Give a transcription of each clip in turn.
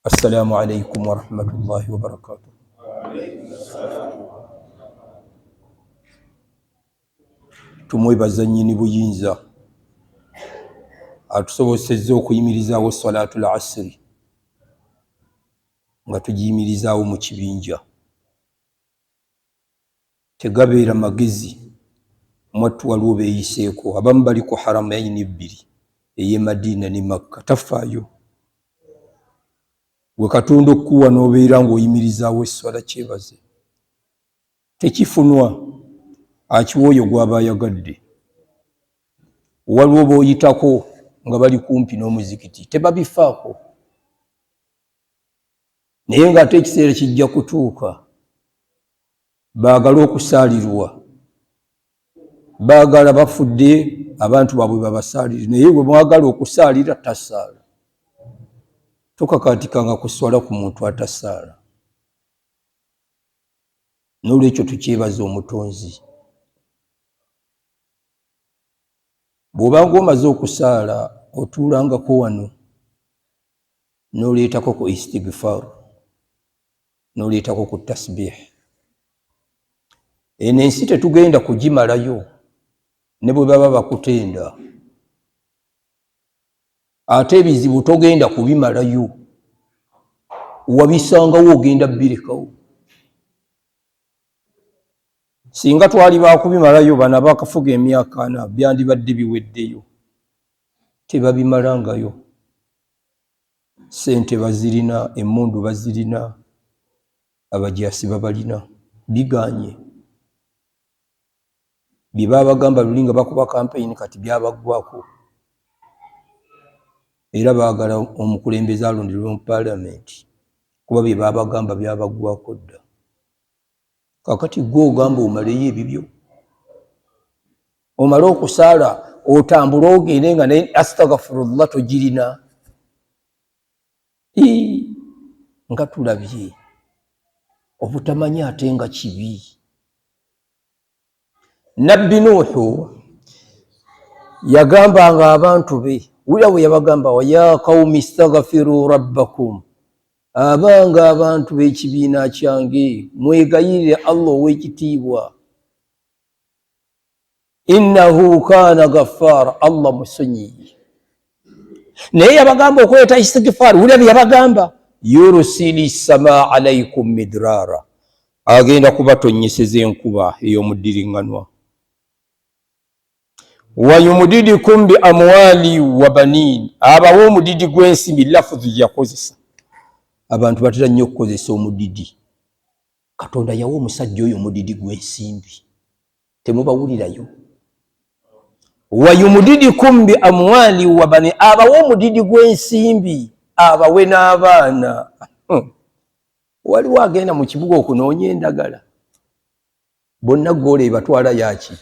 Assalamu alaikum warahmatullahi wabarakatuh. Tumwebaza nnyini buyinza atusobosezza okuyimirizaawo salaatul asiri nga tugiyimirizaawo mu kibinja. Tegabeera magezi mwattu, waliwo beeyiseeko abamu bali ku haramaini ebbiri, ey'e Madiina ne Makka. Tafaayo gwe Katonda okukuwa n'obeera ng'oyimirizaawo esswala, kyebaze. Tekifunwa, akiwa oyo gw'aba ayagadde. Waliwo b'oyitako nga bali kumpi n'omuzikiti tebabifaako, naye ng'ate ekiseera kijja kutuuka baagala okusaalirwa, baagala bafudde abantu baabwe babasaalire, naye bwe mwagala okusaalira tasaala. Tokakaatikanga kuswala ku muntu atasaala. N'olwekyo tukyebaza Omutonzi. Bw'obanga omaze okusaala, otuulangako wano n'oleetako ku istigfar, n'oleetako ku tasbih. Eno ensi tetugenda kugimalayo, ne bwe baba bakutenda. Ate ebizibu togenda kubimalayo, wabisangawo, ogenda birekawo. Singa twali bakubimalayo, bano abakafuga emyaka 40 byandibadde biweddeyo. Tebabimalangayo. Sente bazirina, emmundu bazirina, abajasi babalina, biganye. Bye babagamba luli nga bakuba kampeyini kati byabaggwako, era baagala omukulembeze alonderwe mu paalamenti, kuba bye babagamba byabaggwako dda. Kakati gwe ogamba omaleyo ebibyo, omale okusaala, otambule ogende nga naye astagfirullah togirina. Nga tulabye obutamanyi ate nga kibi. Nabbi Nuuhu yagambanga abantu be, wulira bwe yabagamba: wa ya qaumi istagfiru rabbakum, abanga abantu b'ekibiina kyange, mwegayirire Allah ow'ekitiibwa, innahu kana gaffara, Allah musonyiyi. Naye yabagamba okuleeta istigfar. Wulira bye yabagamba: yurusili sama alaikum midrara, agenda kubatonnyeseza enkuba ey'omuddiriŋŋanwa, wayumudidikum bi amwali wa banin, abawe omudidi gw'ensimbi. Lafudhu yakozesa, abantu batera nnyo okukozesa omudidi. Katonda yawa omusajja oyo omudidi gw'ensimbi, temubawulirayo. Wayumudidikum bi amwali wa bani, abawe omudidi gw'ensimbi, abawe n'abaana. Waliwo agenda mu kibuga okunoonya endagala, bonna goola ebatwala yaki.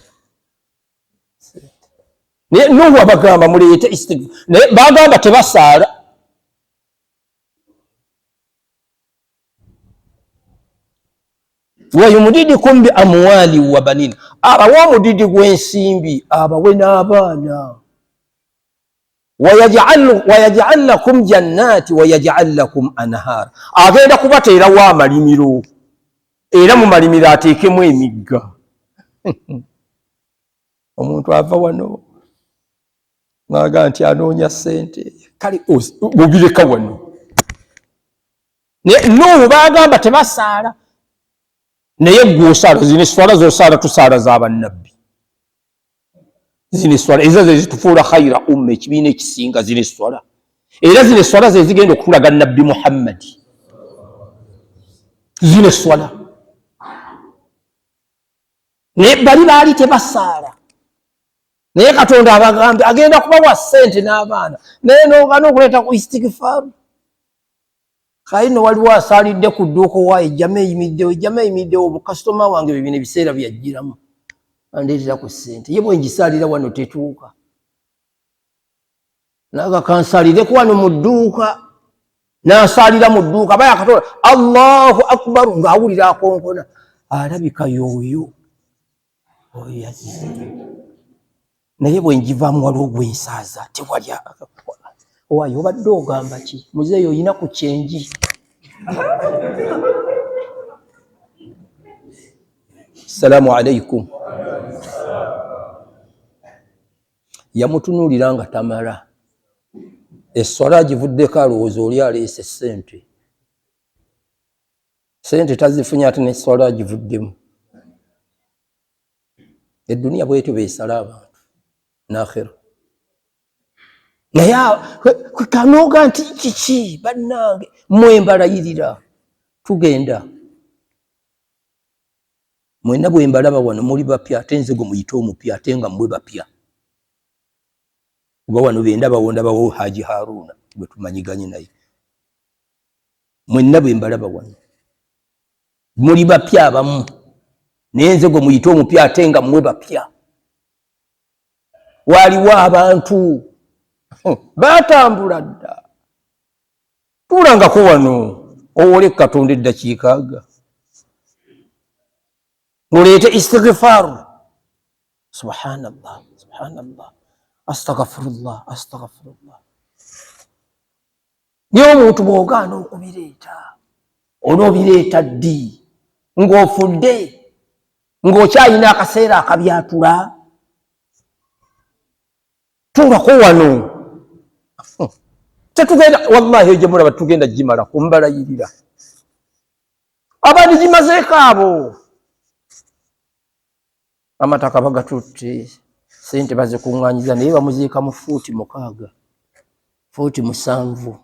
Naye Nuhu abagamba muleete istigfar, naye bagamba tebasaala. Wayumudidikum bi amwali wa banin, abawe omudidi gw'ensimbi, abawe n'abaana. Wayaj'al lakum jannati wayaj'al lakum anhar, agenda kubateerawo amalimiro, era mu malimiro ateekemu emigga. Omuntu ava wano naga nti anoonya ssente, kale mubireka wano. Naye Nuuhu bagamba tebasaala, naye gwe osaala. Zino eswala zosaala tusaala za bannabbi. Zino eswala ezo zezitufuula khaira umma, ekibiina ekisinga. Zino eswala, era zino eswala zezigenda okutulaga Nabbi Muhammadi. Zino eswala, naye bali baali tebasaala, naye Katonda abagambe agenda kubawa ssente n'abaana, naye nogana okuleeta ku istigfaru. Kayi no waliwo asaalidde ku dduuka, owaayo ejjama eyimiddewo, ejjama eyimiddewo, mukasitoma wange bibino ebiseera byajjiramu andeetera ku ssente, ye bwe ngisaalira wano tetuuka, naga kansaalireko wano mu dduuka. N'asaalira mu dduuka, aba yakatola Allahu akbaru, ng'awulira akonkona, alabika yooyo oyo yazze, naye bwe ngivaamu waliwo gwensaaza, tewali. Owaye obadde ogamba ki muzeeyi, olina ku kyenji? Assalamu alaikum. Yamutunuulira nga tamala esswala agivuddeko, alowooza oli aleese ssente, sente tazifunye, ate nesswala agivuddemu. Eduniya bwetyo besala abantu nakhira. Naye kanoga nti kiki bannange, mwe mbalayirira tugenda mwena bwe mbalaba wano muli bapya, ate nze gwe muyite omupya, ate nga mmwe bapya, kuba wano bendabawo ndabawo Haji Haruna gwe tumanyiganye naye. Mwenna bwe mbalaba wano muli bapya abamu, naye nze gwe muyite omupya, ate nga mmwe bapya. Waliwo abantu batambula dda. Tuulangako wano owole Katonda eddakiika aga muleete istighfaru. Subhanallah, subhanallah, astaghfirullah, astaghfirullah. Naye omuntu bw'ogaana okubireeta, onoobireeta ddi? Ng'ofudde, ng'okyalina akaseera akabyatula? Tuulako wano, tetugenda. Wallahi egye mulaba tugenda gimala kumbalayirira, abandi gimazeeko abo amataka bagatutte, sente bazikuŋŋanyiza, naye bamuziika mu fuuti 6, fuuti 7.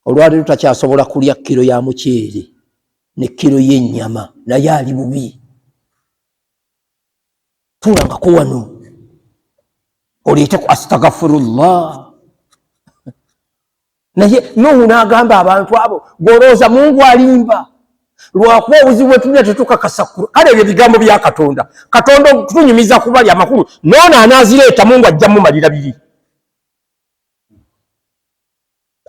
Olwaleero takyasobola kulya kiro ya muceere ne kiro y'ennyama, naye ali bubi. Tuulangako wano oleete ku astagfirullah. Naye Nuhu n'agamba abantu abo, gwolowooza Mungu alimba? Lwakuba obuzibu bwetulina tetukakasa. Kale ebyo ebigambo bya Katonda, Katonda okutunyumiza kubali amakulu noono anaazireeta, Mungu ajja mumalira biri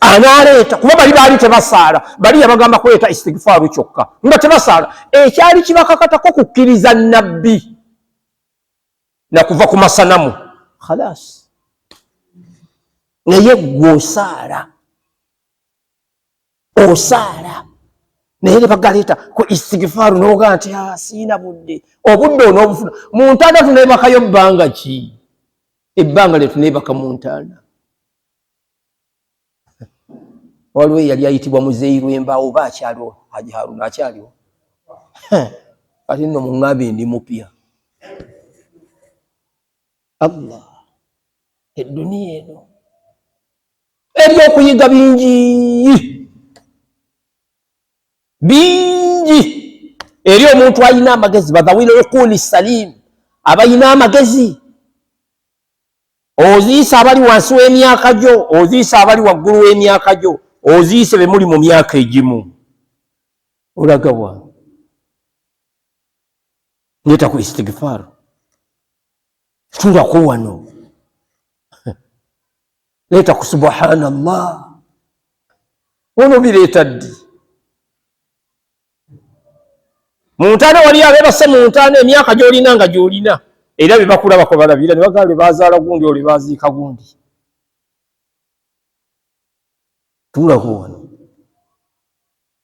anaaleeta, kuba bali baali tebasaala. Bali yabagamba kuleeta istigfaaru kyokka nga tebasaala. Ekyali kibakakatako kukkiriza nabbi nakuva ku masanamu, khalas. Naye gwe osaala, osaala, naye ne bagaleeta ku istigfaaru noga nti ah, siina budde. Obudde onoobufuna mu ntaana. Tuneebakayo bbanga ki? Ebbanga lye tuneebaka mu ntaana. Waliwo eyali ayitibwa muzeeyi lw'embaawo, oba akyaliwo? Haji Haruna akyaliwo? Kati nno muŋŋambe ndi mupya. Allah, eduniya eno ebyokuyiga bingi bingi eri omuntu alina amagezi, badhawil uquli salim, abalina amagezi. Oziise abali wansi w'emyaka gyo, oziise abali waggulu w'emyaka gyo, oziise be muli mu myaka egimu. Olagawa? Leeta ku istigfar, tuulako wano, leeta ku subhanallah. Ono bireeta ddi? Mu ntaana wali abeebase mu ntaana, emyaka gy'olina nga gy'olina, era be bakulabako balabira ne bagamba lwe bazaala gundi, olwe baziika gundi. Tuulako wano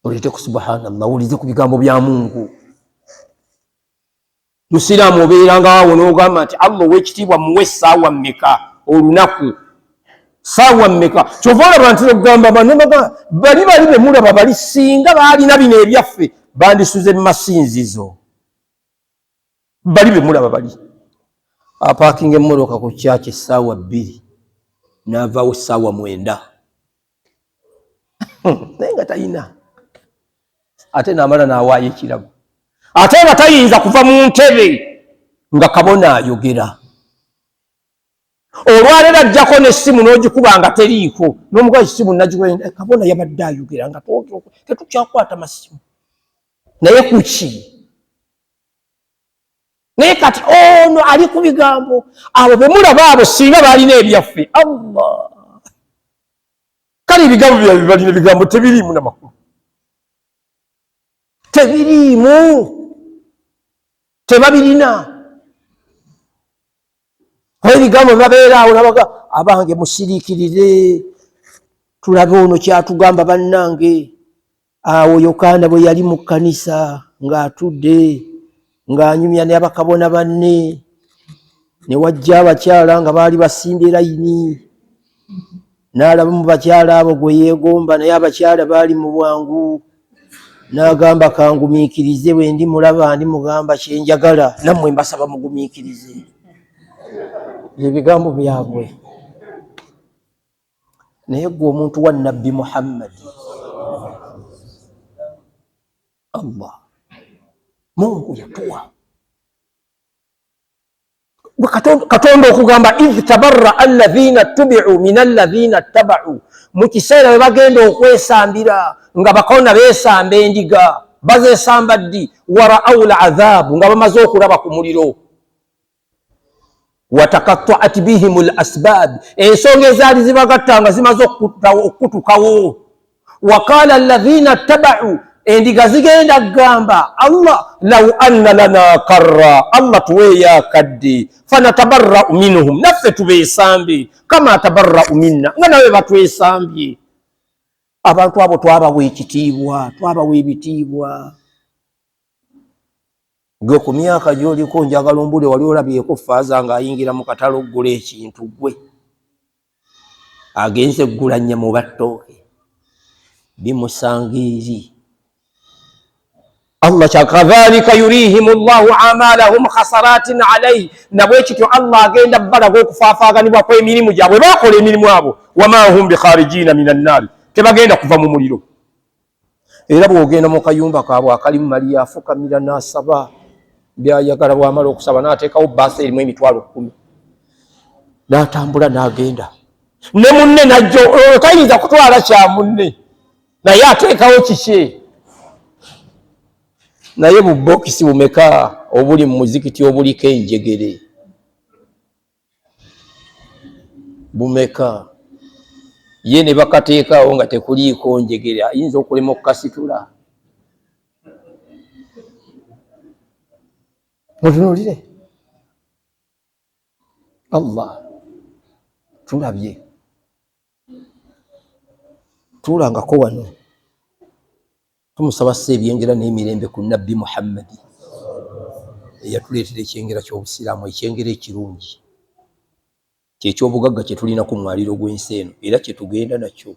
oleete ku subhanallah, wulize ku bigambo bya Mungu. Musiraamu obeeranga awo n'ogamba nti Allah ow'ekitiibwa muwe essaawa mmeka olunaku, saawa mmeka? Kyova olaba nti okugamba banobaga bali bali be mulaba bali, singa baalina bino ebyaffe bandisuze mu masinzizo. Bali be mulaba bali apaakinga emmotoka ku kyaki essaawa 2 n'avaawo essaawa 9, naye nga talina, ate n'amala n'awaayo ekirabo, ate nga tayinza kuva mu ntebe nga kabona ayogera. Olwaleero ajjako n'essimu n'ogikuba nga teriiko, n'omugazi essimu nagikuba, kabona yabadde ayogera nga tetukyakwata masimu. Naye kuki? Naye kati ono ali ku bigambo abo bemulaba abo, singa balina ebyaffe. Allah, kale ebigambo byabwe balina ebigambo tebiriimu namakulu, tebiriimu, tebabirina. Oba ebigambo babeera awo nabaga Abange musiriikirire tulabe ono kyatugamba. Bannange, awo Yokaana bwe yali mu kkanisa ng'atudde ng'anyumya ne abakabona banne, ne wajja abakyala nga baali basimbye layini, n'alaba mu bakyala abo gwe yeegomba, naye abakyala baali mu bwangu, n'agamba kangumiikirize, bwe ndi mulaba ndi mugamba kye njagala. Nammwe mbasaba mugumiikirize ebigambo byabwe. Naye gwe omuntu wa Nabbi Muhammadi, Allah Mungu yatuwa Katonda okugamba idh tabarraa alladhina tubiu min alladhina ttabau, mu kiseera bwe bagenda okwesambira nga bakabona beesamba endiga. Bazesamba ddi? Waraau ladhabu, nga bamaze okulaba ku muliro. Watakattaat bihim l asbab, ensonga ezaali zibagatta nga zimaze okukutukawo. Waqala alladhina ttabau, endiga zigenda kugamba Allah, law anna lana karra, Allah tuweeyo akadde, fanatabarrau minhum, naffe tubeesambe, kama tabarrau minna, nga nawe batwesambye. Abantu abo twabawa ekitiibwa, twabawa ebitiibwa. Gwe ku myaka gy'oliko, njagala ombule, wali olabyeko faaza ng'ayingira mu katale okugula ekintu? Gwe agenze eggula nnyama oba ttooke, bimusanga eri Allah. Kyakadhalika yurihim llahu amalahum khasaratin alaihi, nabwe kityo Allah agenda balaga okufaafaaganibwa kw'emirimu gyabwe bakola emirimu abo. Wama hum bikharijina min annaari, tebagenda kuva mu muliro. Era bw'ogenda mu kayumba kaabwe akalimu Mariya, afukamira n'asaba byayagala. Bw'amala okusaba n'ateekawo baasa erimu 100,000, n'atambula n'agenda ne munne najjo. Olwo tayinza kutwala kya munne, naye ateekawo kiki? Naye bubokisi bumeka obuli mu muzikiti obuliko enjegere? Bumeka? Ye ne bakateekaawo nga tekuliiko njegere, ayinza okulema okukasitula. Mutunuulire Allah, tulabye tuulangako wano, tumusaba ssa ebyengera n'emirembe ku Nabbi Muhammadi eyatuleetera ekyengera ky'Obusiraamu, ekyengera ekirungi kyekyobugagga kye tulina ku mwaliro gw'ensi eno, era kye tugenda nakyo.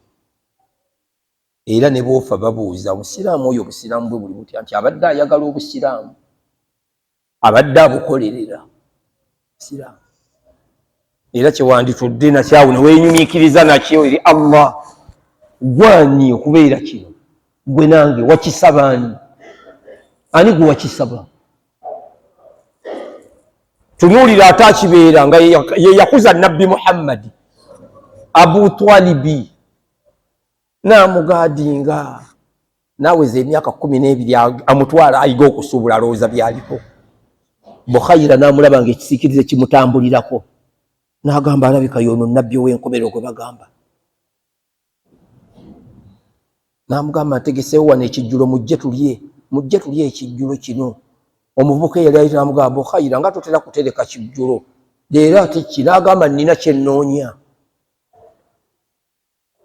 Era ne boofa babuuza omusiraamu oyo obusiraamu bwe buli butya, nti abadde ayagala obusiraamu, abadde abukolerera siraamu. Era kyewanditudde nakyawo neweenyumiikiriza nakyo eri Allah, gwani okubeera kino? Gwe nange wakisaba ani? Ani gwe wakisaba? Tunuulira ate akibeera nga ye yakuza Nabbi Muhammadi, Abu Twalibi, namugaadinga naweza emyaka 12, amutwala ayiga okusuubula, alowooza byaliko. Bukhaira namulaba nga ekisiikirize kimutambulirako, n'agamba alabika yono nabbi ow'enkomerero gwe bagamba. N'amugamba, ntegeseewo wano ekijjulo, mujje tulye, mujje tulye ekijjulo kino. Omuvubuka eyali ayita namugamba, Bukhaira, nga totera kutereka kijjulo, leero ate ki? N'agamba, nnina kyennoonya.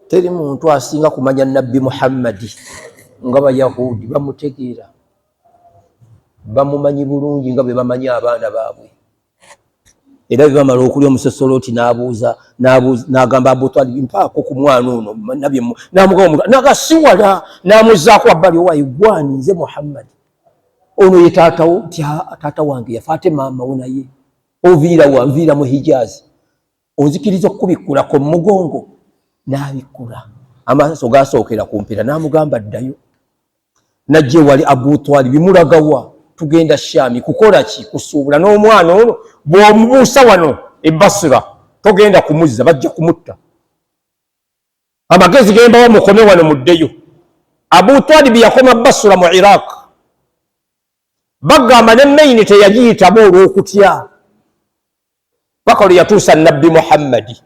Teri muntu asinga kumanya Nabbi Muhammadi nga Bayahudi. Bamutegeera, bamumanyi bulungi nga bwe bamanyi abaana baabwe. Era bwe bamala okulya, omusosolooti n'abuuza, n'agamba Abutalibi, mpaako ku mwana ono. Namugamba nagasiwala, n'amuzzaako wabbali, owaayi gwani? Nze Muhammadi. Ono ye taatawo? Nti taata wange yafa, ate maama wo? Naye oviira wa? Nviira mu Hijazi. Onzikiriza okukubikkulako mumugongo? N'abikkula, amaaso gasookera ku mpera. N'amugamba ddayo. Najja ewali Abu Twalibi, mulagawa? Tugenda Shami. Kukola ki? Kusuubula. N'omwana ono bw'omubuusa wano e Basira togenda kumuzza, bajja kumutta. Amagezi gembawa, mukome wano muddeyo. Abu Twalibi yakoma Basura mu Iraq. Bagamba ne maini teyagiyitamu olw'okutya, paka lwe yatuusa Nabbi Muhammadi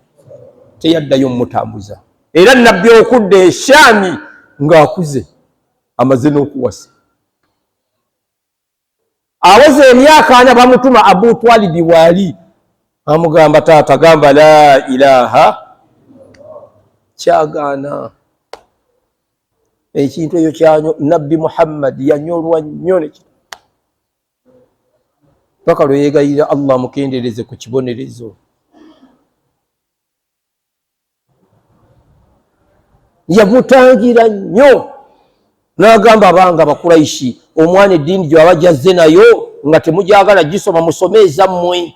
teyaddayo mumutambuza. Era Nabbi okudda Eshami ng'akuze, amaze n'okuwasa, aweza emyaka 40, bamutuma Abu Twalibi waali. Amugamba taata gamba la ilaha kyagaana ekintu ekyo kyanyo nabbi Muhammad yanyolwa nnyo paka lwe yeegayirira Allah amukendereze ku kibonerezo. Yamutangira nnyo n'agamba abanga Abakuraishi, omwana eddiini gyewaba gyazze nayo nga temujagala gisoma, musome ezammwe,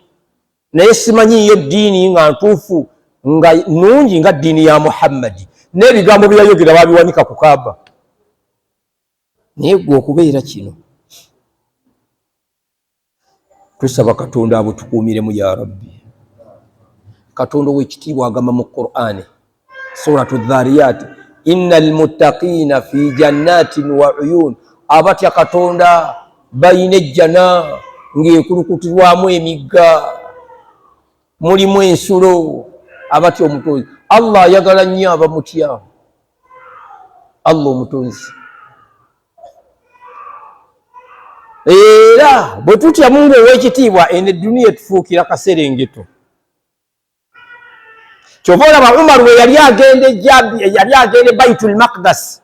naye simanyiiyo ddiini nga ntuufu nga nnungi nga ddiini ya Muhammadi. N'ebigambo bye yayogera babiwanika ku Kaaba. Naye gwe okubeera kino, tusaba Katonda abutukuumiremu ya Rabbi. Katonda ow'ekitiibwa agamba mu Qur'ani suratu Dhariyat, inna almuttaqina fi jannatin wa uyun, abatya Katonda balina ejjana ng'ekulukutirwamu emigga, mulimu ensulo. Abatya omutonzi Allah ayagala nnyo abamutya Allah omutonzi. Era bwe tutya Mungu ow'ekitiibwa, eno edduniya etufuukira kaserengeto. Kyova olaba Umar we yali agenda ejabi, yali agenda e Baitul Maqdas,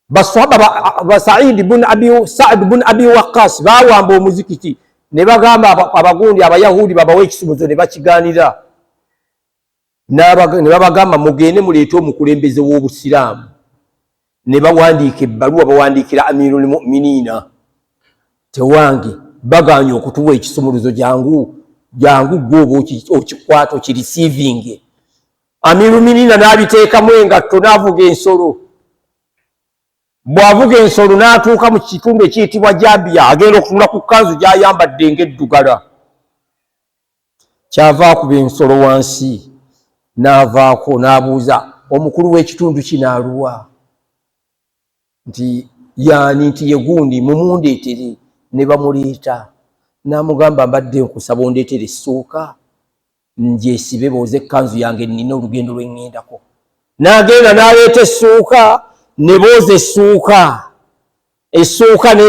basahaba ba Said bun Abi Saad bun Abi Waqqas bawamba omuzikiti ne bagamba abagundi Abayahudi babawe ekisumuzo ne bakigaanira, ne babagamba mugende muleete omukulembeze w'Obusiraamu. Ne bawandiika ebbaluwa, bawandiikira Amirul Mu'minina, tewange bagaanye okutuwa ekisumuluzo, jangu jangu gwe oba okikwata okirisiivinge. Amirul Mu'minina n'abiteekamu engatto n'avuga ensolo. Bw'avuga ensolo n'atuuka mu kitundu ekiyitibwa Jabiya, agenda okutunula ku kkanzu gy'ayambadde ng'eddugala. Kyava akuba ensolo wansi n'avaako n'abuuza omukulu w'ekitundu kino aluwa, nti yaani, nti ye gundi, mumundeetere. Ne bamuleeta. N'amugamba, mbadde nkusaba ondeetere essuuka ngyesibe booze ekkanzu yange, nnina olugendo lwe ŋŋendako. N'agenda n'aleeta essuuka ne booza essuuka, essuuka ne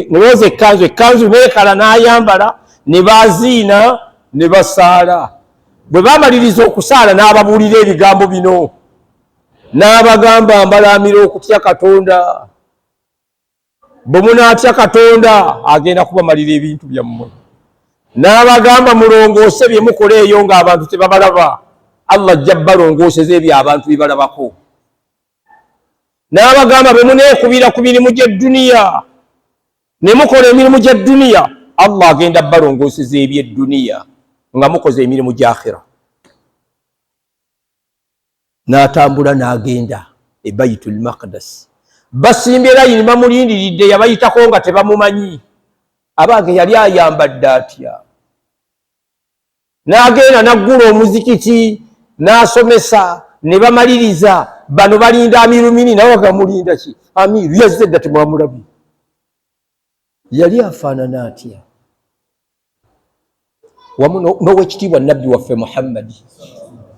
booza ekkanzu, ekkanzu neekala, n'ayambala, ne baziina ne basaala. Bwe bamaliriza okusaala n'ababuulira ebigambo bino, n'abagamba, mbalaamira okutya Katonda, bwe munaatya Katonda agenda kubamalira ebintu byammwe. N'abagamba mulongoose bye mukola eyo ng'abantu tebabalaba, Allah ajja balongooseza ebyo abantu bye balabako. N'abagamba bwe muneekubira ku mirimu gy'edduniya ne mukola emirimu gya dduniya, Allah agenda balongooseza eby'edduniya nga mukoze emirimu gya akhira. N'atambula n'agenda e Baitul Maqdas, basimbye layini bamulindiridde, yabayitako nga tebamumanyi. Abange, yali ayambadde atya? N'agenda n'aggula omuzikiti n'asomesa ne bamaliriza. Bano balinda amirumini, nawe bagamulinda ki? Amiru yazze dda, temwamulabye. Yali afaanana atya? Wamu n'owekitiibwa nabbi waffe Muhammadi,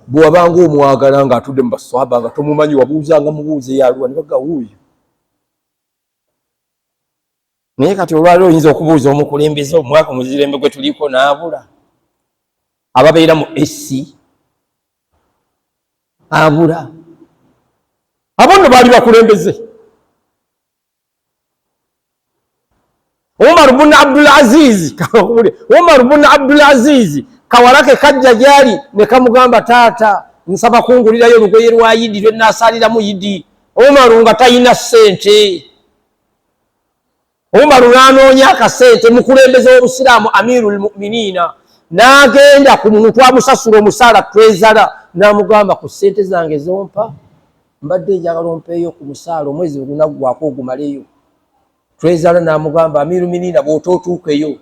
bwe wabanga omwagala ng'atudde mu baswaba nga tomumanyi, wabuuzanga mubuuze yaluwa, ne baga wuuyo. Naye kati olwaliro oyinza okubuuza omukulembeze omwaka omuzirembe gwe tuliko n'abula, ababeera mu ec abula. Abo nno baali bakulembeze. Umar bun Abdul Aziz, Umar bun Abdul Aziz kawala ke kajja gyali ne kamugamba, taata nsaba kungulirayo olugoye lwa yidi lwe naasaliramu yidi. Umaru nga talina ssente. Umaru n'anoonya akasente, mukulembeze w'Obusiraamu Amirul Muminina, n'agenda ku muntu amusasula omusaala, trezala, n'amugamba, ku ssente zange zompa mbadde njagala ompeeyo ku musaala, omwezi bwe gunaggwako ogumaleyo. Trezala n'amugamba, Amiru Minina, bw'otootuukeyo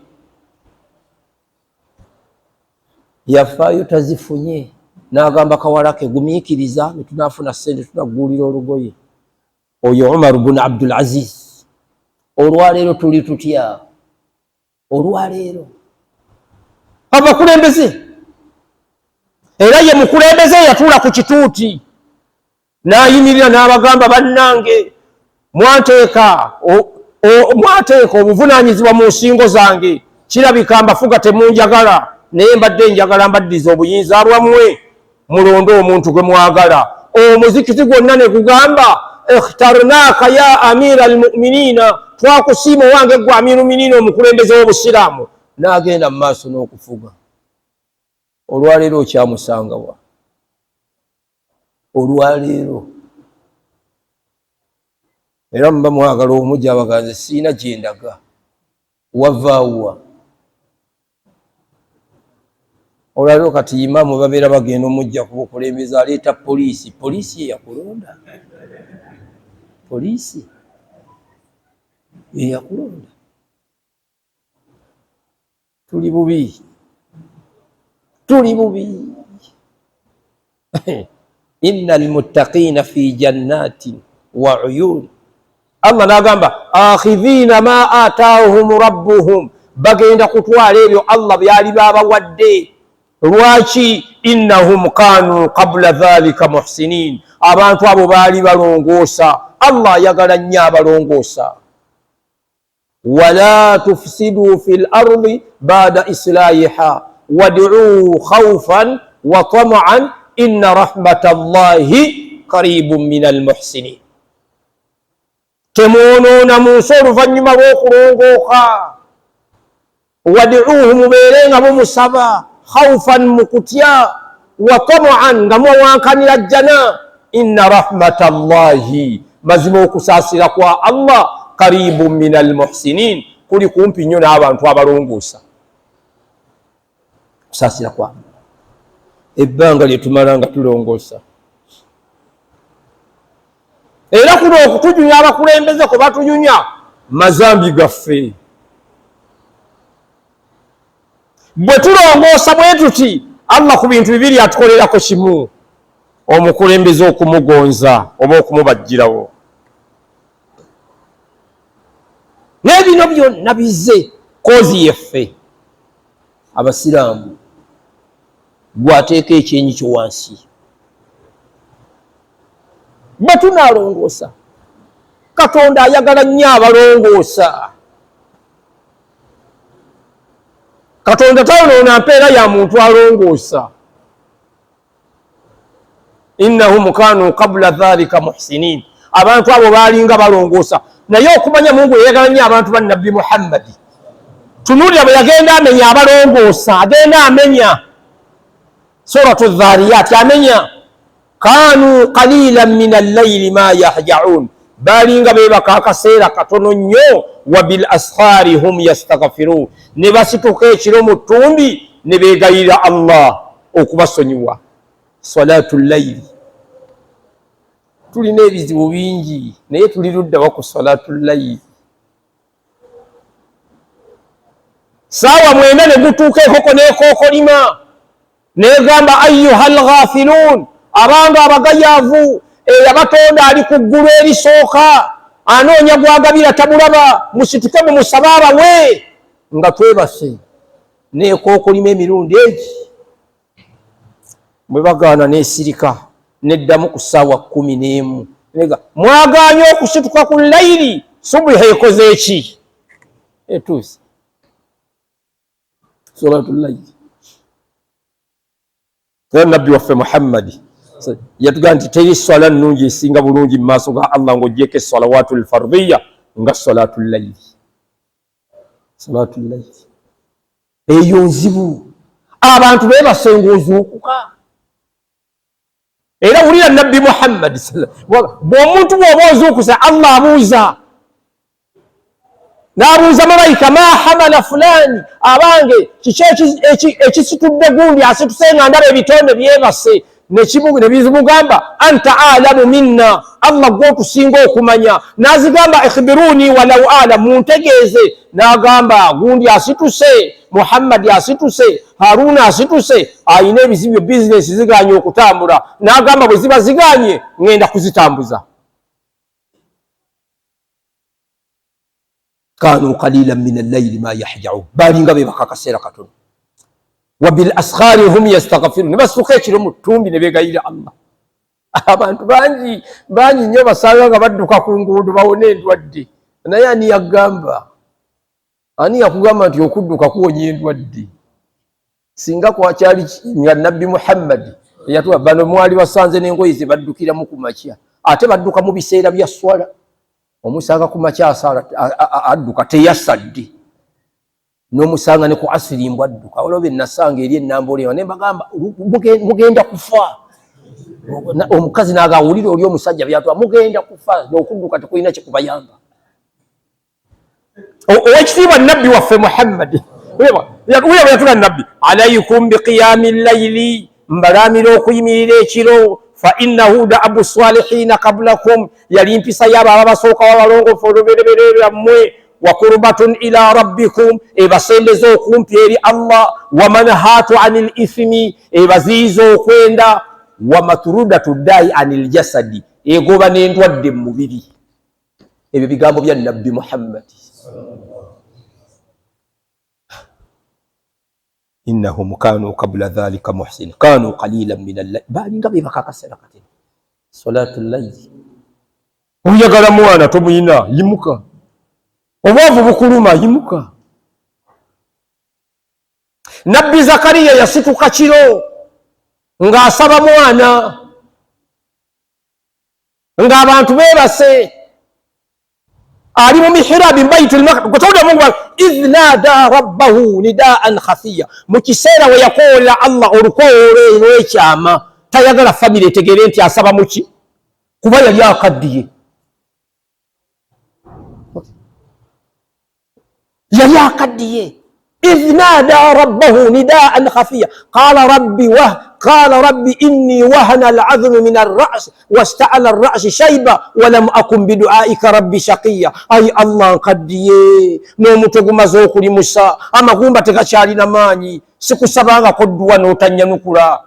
yafaayo tazifunye. N'agamba kawala ke, gumiikiriza, ne tunaafuna ssente tunaggulira olugoye. Oyo Umar bun Abdul Aziz. Olwaleero tuli tutya? Olwaleero abakulembeze, era ye mukulembeze yatuula ku kituuti n'ayimirira n'abagamba, bannange, mwateeka obuvunaanyizibwa mu nsingo zange, kirabika mbafuga temunjagala. Naye mbadde njagala mbaddiza obuyinza bwammwe, mulonde omuntu gwe mwagala. Omuzikiti gwonna ne gugamba, ikhtarnaka ya amira almuminina, twakusiima owange gwe amiru minina, omukulembeze w'obusiraamu. N'agenda mu maaso n'okufuga. Olwaleero okyamusangawa? Olwaleero era muba mwagala omujja abaganze, siina gyendaga, wavaawa? Olwaleero kati imaamu babeera bagenda omujja ku bukulembeze, aleeta poliisi. Poliisi yeyakulonda? Poliisi yeyakulonda? Tuli bubi, tuli bubi. Inna almuttaqina fi jannatin wa uyun. Allah nagamba, akhidhina ma atahum rabbuhum, bagenda kutwala ebyo Allah byali babawadde. Lwaki? Innahum kanu qabula dhalika muhsinin, abantu abo baali balongoosa. Allah ayagala nnyo abalongoosa. Wala tufsidu fi lardi bada islahiha waduu khaufan wa tamaan inna rahmata llahi qaribun min almuhsinin. Temwonoona mu nsi oluvannyuma lw'okulongooka. Wadiuhu, mubeere nga mumusaba, khaufan, mu kutya, wa tamaan, nga muwankanira jjana. Inna rahmata llahi, mazima okusaasira kwa Allah, qaribun min almuhsinin, kuli kumpi nnyo n'abantu abalongoosa. Kusaasira kwa ebbanga lye tumala nga tulongoosa, era kuno okutujunya abakulembeze kwe batujunya mazambi gaffe. Bwe tulongoosa bwe tuti, Allah ku bintu bibiri atukolerako kimu: omukulembeze okumugonza oba okumubajjirawo. Naye bino byonna bize cause yeffe abasiraamu. Gwateeka ekyenyi kyo wansi. Bwe tunalongoosa, Katonda ayagala nnyo abalongoosa. Katonda tayonoona mpeera ya muntu alongoosa. Innahum kanu qabula dhalika muhsinin, abantu abo baalinga balongoosa. Naye okumanya Mungu yayagala nnyo abantu ba Nabbi Muhammadi, tunuulira bwe yagenda amenya abalongoosa, agenda amenya. Suratu Dhariyat, amenya kanu qalilan min allaili ma yahjaun, balinga bebaka akaseera katono nnyo. Wa bil askhari hum yastaghfirun, ne basituka ekiro mu ttumbi ne beegayirira Allah okubasonyiwa. Salatu llaili. Tulina ebizibu bingi, naye tuli luddawa ku salatu llaili? Saawa 9 ne gutuuka, enkoko nekookolima negamba, ayuha lghafilun, abanga abagayaavu, eyabatonda ali ku ggulu erisooka, anoonya gwagabira tamulaba, musituke mumusabe abawe. Nga twebase, nekookolima emirundi egi. Bwe bagaana, nesirika, neddamu ku ssaawa 11. Nega mwagaanye okusituka ku layiri, subuha ekoze eki? Etuuse. Salatu layiri. Era Nabbi waffe Muhammadi yatugamba nti teri swala nnungi esinga bulungi mu maaso ga Allah ng'ogyeko essalawatu lfardiya nga salatu layiri. Salatu layiri eyo nzibu, abantu bebasenga ozuukuka. Era wulira Nabbi Muhammadi, bw'omuntu bw'oba ozuukusa, Allah abuuza, n'abuuza malayika, ma hamala fulani, abange kiki ekisitudde gundi asituse nga ndaba ebitonde byebase? Ne bizimugamba, anta alamu minna, Allah gwe otusinga okumanya. N'azigamba, ikhbiruni walau ala, muntegeeze. N'agamba, gundi asituse, Muhammadi asituse, Haruna asituse, ayina ebizibu, bizinesi ziganye okutambula. N'agamba, bwe ziba ziganye, ŋŋenda kuzitambuza. Kanu qalilan min allaili ma yahjaun, balinga bebaka akaseera katono. Wa bil askhari hum yastaghfirun, ne basituka ekiro mu ttumbi ne beegayirira Allah. Abantu bangi bangi nnyo basanga nga badduka ku nguudo bawone endwadde. Naye ani yagamba, ani yakugamba nti okudduka kuwonya endwadde? Singa kwakyali nga Nabbi Muhammadi eyatuwa bano, mwali basanze n'engoye ze baddukiramu ku makya, ate badduka mu biseera bya swala. Omusanga ku makya asaala adduka, teyasadde, n'omusanga ne ku asiri mbw adduka. Waliwo be nasanga eri enamboole ne mbagamba, mugenda kufa. Omukazi n'agawulira oli omusajja byatwa, mugenda kufa, okudduka tekulina kikubayamba. Owekitiibwa Nabbi waffe Muhammadi uya bwe yatula Nabbi, alaikum biqiyami llaili, mbalaamira okuyimirira ekiro, fa innahu daabu salihina qabulakum, yali mpisa yaabo ababasookawo abalongoofu olubereberye lwammwe, wa kurbatun ila rabbikum, ebasembeza okumpi eri Allah, wa manhatu ani lithimi, ebaziyiza okwenda, wa matrudatu ddayi ani ljasadi, egoba n'endwadde mu mubiri. Ebyo bigambo bya Nabbi Muhammadi. Innahum kanu qabula dhalika muhsin kanu qalilan min allail, balinga bebaka akaseera katini salatu llaili. Oyagala mwana tomuyina, yimuka. Obwavu bukuluma, yimuka. Nabbi Zakariya yasituka kiro ng'asaba mwana ng'abantu beebase, ali mu mihirabi baitul maqdis. Mungu idh nada rabbahu nidaan khafiya, mu kiseera we yakoowolera Allah olukoowolo olw'ekyama, tayagala famire etegeere nti asaba muki, kuba yali akaddiye, yali akaddiye. Idh nada rabbahu nidaan khafiya qala rabbi wah qala rabbi inni wahana alazmu min arrasi wastaala arrasi shaiba walam akun biduaika rabbi shaqiya. Ayi Allah, nkaddiye n'omutwe gumaze okulimusa, amagumba tegakyalina maanyi, sikusabangako dduwa n'otanyanukula,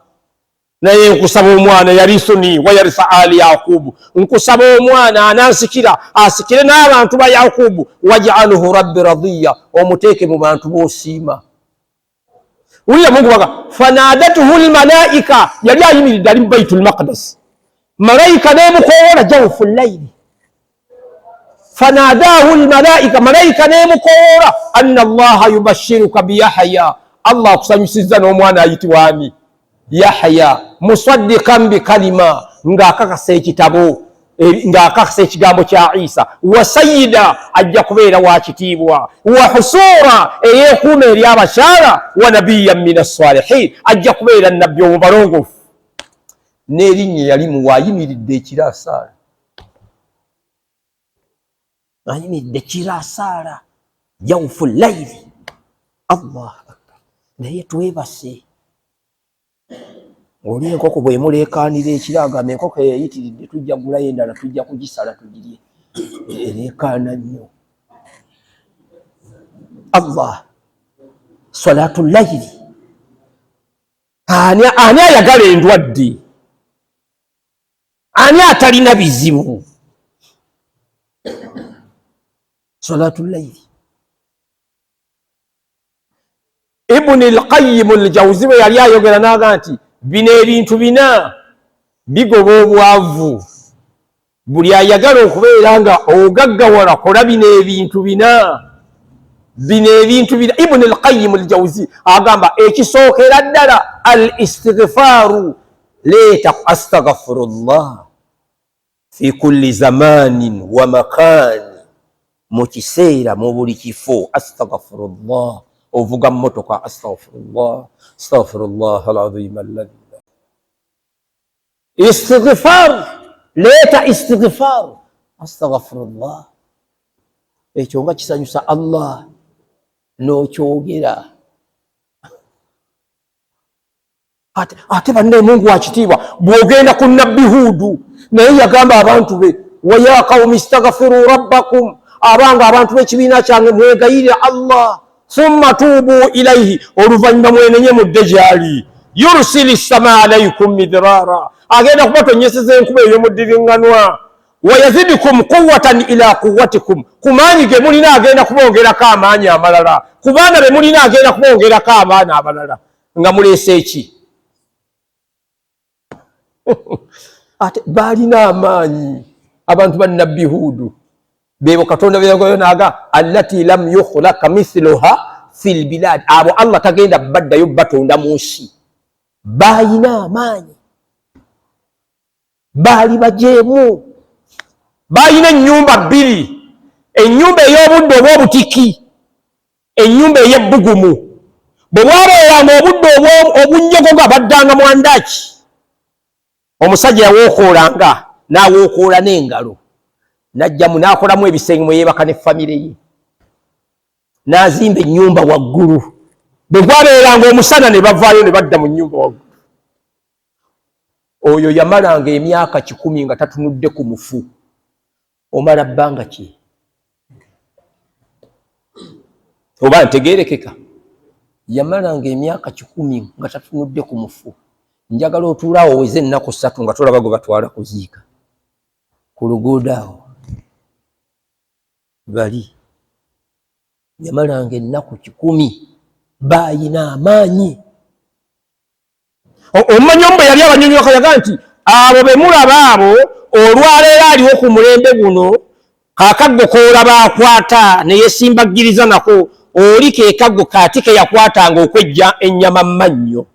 naye nkusaba omwana yarisuni wayarisa ali Yakubu, nkusaba omwana anansikira asikire n'abantu ba Yakubu, wajaluhu rabbi radiya, omuteeke mu bantu b'osiima. Wulira Mungu baga fanadatuhu lmalaika, yali ayimiridde ali mu Baitu lmaqdas, malayika nemukowoola jawufu llaili. Fanadahu lmalaika, malayika nemukowoola, anna Allaha yubashiruka biyahya, Allah akusanyusizza n'omwana ayitibwa ani? Yahya, musaddikan bikalima, ng'akakasa ekitabo, ng'akakasa ekigambo kya Isa, wa sayida, ajja kubeera wa kitiibwa, wa husuura, eyeekuuma eri abakyala, wa nabiyan min assalihin, ajja kubeera nabbi omubalongoofu. N'erinnya yali muwa ayimiridde ekiro asaala, ayimiridde kiro asaala jawufu llaili. Allah akbar! Naye twebase. Oli enkoko bwemuleekaanira ekiro agamba, enkoko eyo eyitiridde, tujja gulayo endala, tujja kugisala tugirye, ereekaana nnyo. Allah, salatu llaili. Ani ayagala endwadde? Ani atalina bizibu? Salatu llaili. Ibuni Lqayimu Ljauzi bwe yali ayogera n'aga nti bino ebintu bina bigoba obwavu. Buli ayagala okubeera nga ogaggawala, kola bino ebintu bina, bino ebintu bina. Ibuni Lqayimu Ljauzi agamba ekisookera ddala al istighfaaru, leeta astaghfirullah fi kulli zamanin wa makani, mu kiseera, mu buli kifo, astaghfirullah. Ovuga mmotoka, astaghfirullah, astaghfirullah alazim alladhi. Istighfar, leeta istighfar, astaghfirullah. Ekyo nga kisanyusa Allah n'okyogera. Ate banne, Mungu wa kitiibwa, bw'ogenda ku Nabbi Huudu, naye yagamba abantu be, waya qaumi istaghfiru rabbakum, abanga abantu b'ekibiina kyange, mwegayirire Allah, thumma tuubu ilaihi, oluvannyuma mwenenye mudde gyali, yursili sama alaikum midrara, agenda kubatonyeseza enkuba ey'omuddiriŋŋanwa, wayazidikum quwatan ila quwatikum, ku maanyi ge mulina agenda kubongerako amaanyi amalala, ku baana be mulina agenda kubongerako abaana abalala. Nga muleese eki? Ate baalina amaanyi abantu ba Nabbi Huudu, bebo Katonda beyagoyo naaga allati lam yukhlaka mithluha fi lbiladi, abo Allah tagenda baddayo batonda mu nsi. Bayina amaanyi, baali bajeemu, balina ennyumba bbiri, ennyumba ey'obudde obw'obutiki, ennyumba ey'ebbugumu. Bwe bwabeeranga obudde obunnyogoga baddanga mwandaki, omusajja yawookoolanga n'awookoola n'engalo n'ajjamu n'akolamu ebisenge mwe yeebaka ne famire ye, n'azimba ennyumba waggulu. Bwe gwabeeranga omusana ne bavaayo ne badda mu nnyumba waggulu. Oyo yamalanga emyaka 100 nga tatunudde ku mufu. Omala bbanga ki? Oba ntegeerekeka? Yamalanga emyaka 100 nga tatunudde ku mufu. Njagala otuule awo oweze ennaku 3 nga tolaba gwe batwala kuziika ku luguudo awo bali. Yamalanga ennaku 100, baayina amaanyi. Omumanyi omu bwe yali abanyonyoka yaga nti abo be mulaba abo olwaleero aliwo ku mulembe guno, kakaggo koolaba akwata ne yesimbaggiriza nako, oli ke kaggo kati ke yakwatanga okwejja ennyama mu mannyo.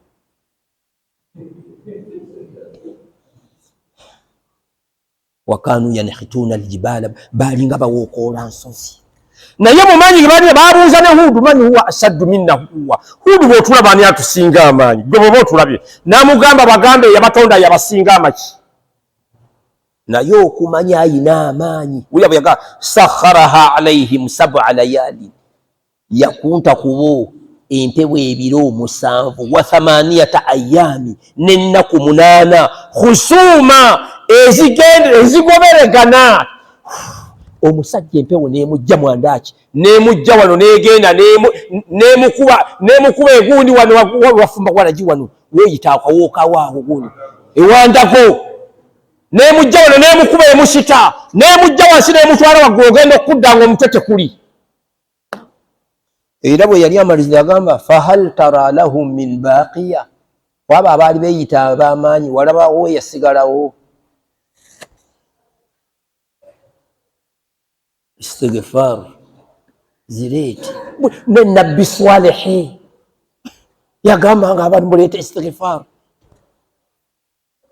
Wakanu yanhituuna aljibaala, baalinga bawookoola nsozi. Naye mumanyi gebalina babuuza ne Huudu, man huwa ashaddu minna quwa, Huudu bw'otulaba ani atusinga amaanyi? Gwe bw'oba otulabye. N'amugamba bagambe yabatonda yabasinga amaki. Naye okumanya ayina amaanyi, wulira bwe yagamba sakharaha alaihim sab'a layali, yakunta kubo empewo ebiro 7 wa thamaniyata ayami, n'ennaku 8 khusuuma ezigoberegana. Omusajja empewo n'emujja mwandaki, n'emujja wano n'egenda n'emukuba egundi wano wafumba walagi wano woyita akawookawo awo gundi ewandako, n'emujja wano n'emukuba emusita, n'emujja wansi n'emutwala waggulu, ogenda okudda nga omutwe tekuli. Era bwe yali amaliza yagamba fahal tara lahum min baqiya, kwabo abaali beeyita ab'amaanyi walabawo eyasigalawo? Istighfar zireete. Ne Nabbi Swalehe yagamba nga abantu muleete istighfar,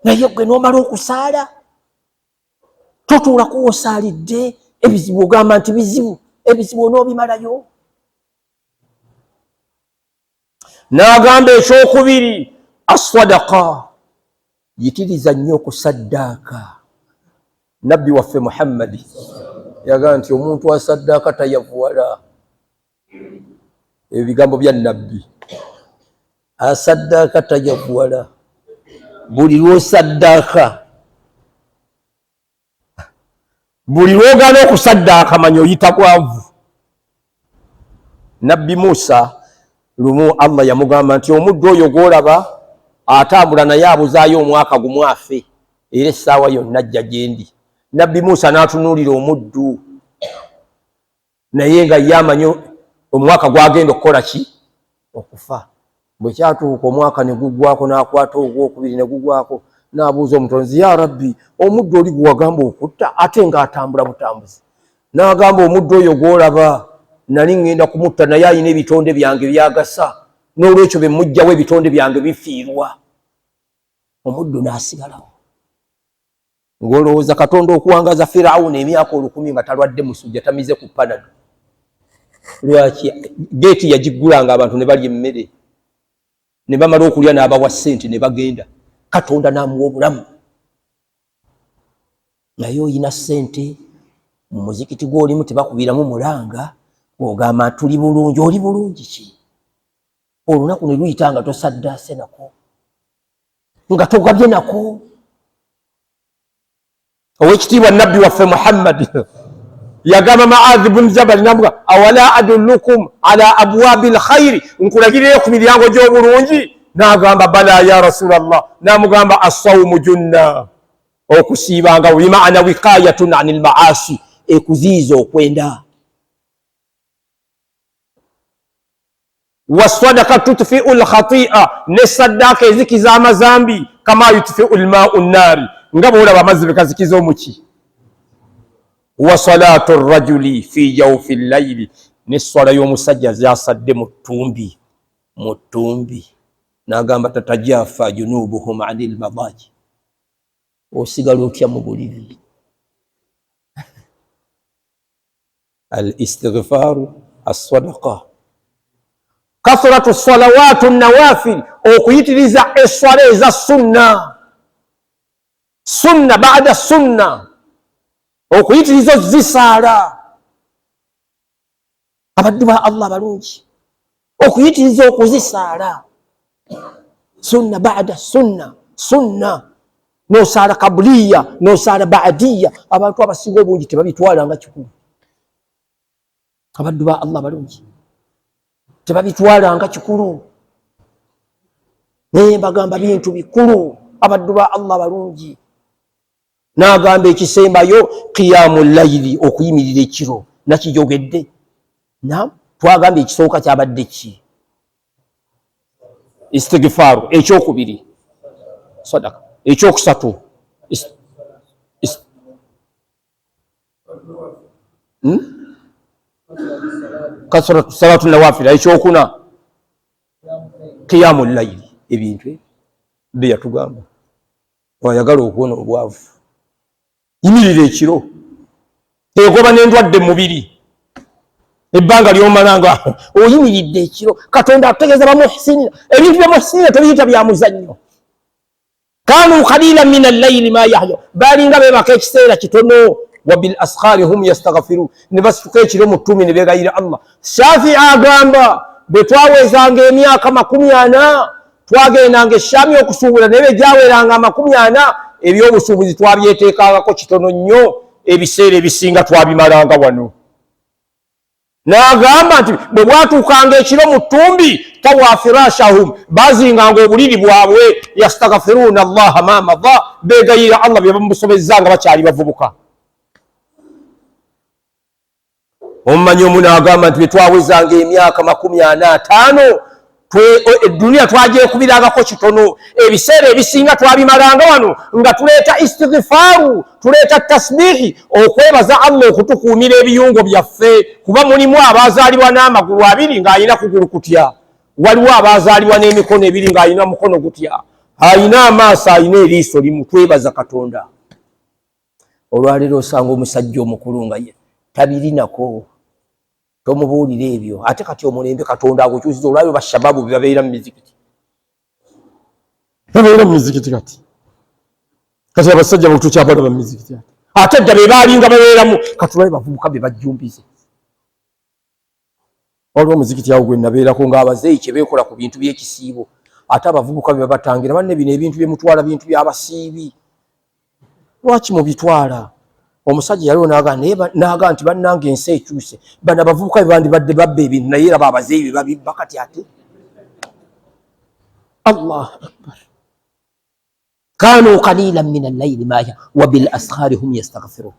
naye gwe n'omala okusaala totuulako wosaalidde, ebizibu ogamba nti bizibu, ebizibu onoobimalayo. N'agamba ekyokubiri aswadaka, yitiriza nnyo okusaddaaka. Nabbi waffe Muhammadi yagamba nti omuntu asaddaaka tayavuwala. Ebigambo bya Nabbi, asaddaaka tayavuwala. Buli lw'osaddaaka, buli lw'ogaana okusaddaaka, manya oyita bwavu. Nabbi Musa lumu Allah yamugamba nti omuddu oyo gw'olaba atambula naye abuzaayo omwaka gumu afe, era essaawa yonna ajja gye ndi. Nabbi Musa n'atunuulira omuddu, naye nga ye amanyi omwaka gwagenda okukola ki? Okufa. Bwe kyatuuka omwaka ne guggwako, n'akwata ogwokubiri ne gugwako, n'abuuza omutonzi, ya Rabbi, omuddu oli gwewagamba okutta ate ng'atambula butambuzi? N'agamba omuddu oyo gw'olaba nali ŋŋenda kumutta, naye alina ebitonde byange byagasa, n'olwekyo bye mmuggyawo ebitonde byange bifiirwa. Omuddu n'asigalawo. Ng'olowooza Katonda okuwangaza Firawuna emyaka 1000 nga talwadde musujja, tamize ku panado, lwaki geeti yagiggulanga abantu ne balya emmere, ne bamala okulya n'abawa ssente ne bagenda, Katonda n'amuwa obulamu? Naye oyina ssente, mu muzikiti gw'olimu tebakubiramu mulanga, ogamba tuli bulungi. Oli bulungi ki? Olunaku ne luyita nga tosaddaase nako, nga togabye nako. Owekitiibwa Nabbi waffe Muhammadi yagamba Maadhi bun Jabali, namuga awala adullukum ala abwabi lkhairi, nkulagirireyo ku miryango gy'obulungi? N'agamba bala ya Rasulallah. N'amugamba assaumu junna, okusiibanga bimaana wikayatun ani lmaasi, ekuziyiza okwenda. Wasadaka tutfiu lkhatia, ne saddaaka ezikiza amazambi, kama yutfiu lmau nnaari, nga bwolaba amazzi bekazikiza omuki. Wa salatu rajuli fi jawfi llaili, N'esswala y'omusajja zasadde mu ttumbi, mu ttumbi, n'agamba tatajafa junubuhum anil madaji. Osigala otya mu buliri? Al istighfaru, assadaqa, kathratu salawatu nawafil, okuyitiriza esswala eza sunna, sunna bada sunna, okuyitiriza ozisaala. Abaddu ba Allah balungi, okuyitiriza okuzisaala sunna bada sunna, sunna nosaala kabuliya, nosaala baadiya. Abantu abasinga obungi tebabitwala nga kikulu. Abaddu ba Allah balungi tebabitwala nga kikulu, naye mbagamba bintu bikulu. Abaddu ba Allah balungi, n'agamba ekisembayo qiyamu layili, okuyimirira ekiro. Nakijogedde nam, twagambye ekisooka kyabadde ki? Istigifaaru. Ekyokubiri sadaka, ekyokusatu hmm? Kasratu salatu nawafila, ekyokuna qiyamu layili. Ebintu ebyo byeyatugamba, oyagala okuwona obwavu, yimirira ekiro, egoba n'endwadde mu mubiri. Ebbanga lyomala nga oyimiridde ekiro, Katonda akutegeeza bamuhsinina. Ebintu bya muhsinina tobiyita bya muzannyo. Kanu kalila min allayili ma yahya, balinga bebaka ekiseera kitono. Wa bil askhari hum yastaghfirun, ne basituka ekiro mu ttumi ne beegayira Allah. Shafi agamba, bwe twawezanga emyaka 40 twagendanga Eshami okusuubula, naye bwe gyaweranga 40 ebyobusuubuzi twabyeteekangako kitono nnyo, ebiseera ebisinga twabimalanga wano. N'agamba nti bwe bwatuukanga ekiro mu ttumbi, tawa firashahum, bazinganga obuliri bwabwe, yastaghfiruuna Allaha ma madha, beegayirira Allah bye bamusobezza nga bakyali bavubuka. Omumanyi omu n'agamba nti bwe twawezanga emyaka 45, eduniya twagyekubirangako kitono, ebiseera ebisinga twabimalanga wano nga tuleeta istighfaaru, tuleeta tasbihi, okwebaza Allah okutukuumira ebiyungo byaffe, kuba mulimu abazaalibwa n'amagulu abiri ng'alina kugulu kutya, waliwo abazaalibwa n'emikono ebiri ng'alina mukono gutya, alina amaaso, alina eriiso limu. Twebaza Katonda. Olwaleero osanga omusajja omukulu nga ye tabirinako, tomubuulira ebyo. Ate kati omulembe Katonda agukyusiza, olwaliro bashababu bebabeera mu mizikiti, babeera mu mizikiti. Kati abasajja botukyabalaba mu mizikiti, ate dda be baalinga babeeramu. Katulabe bavubuka be bajjumbize. Waliwo omuzikiti awo gwe nabeerako ng'abazeeyi kye beekola ku bintu by'ekisiibo, ate abavubuka be babatangira, banne bino ebintu bye mutwala bintu by'abasiibi, lwaki mubitwala? Omusajja yaliwo n'aga nti bannange ensi ekyuse, bano abavubuka be bandibadde babba ebintu, naye eraba abazeeyi be babibba kati. Ate Allah akbar! Kanu qalilan min allayli ma wa bil askhari hum yastaghfirun,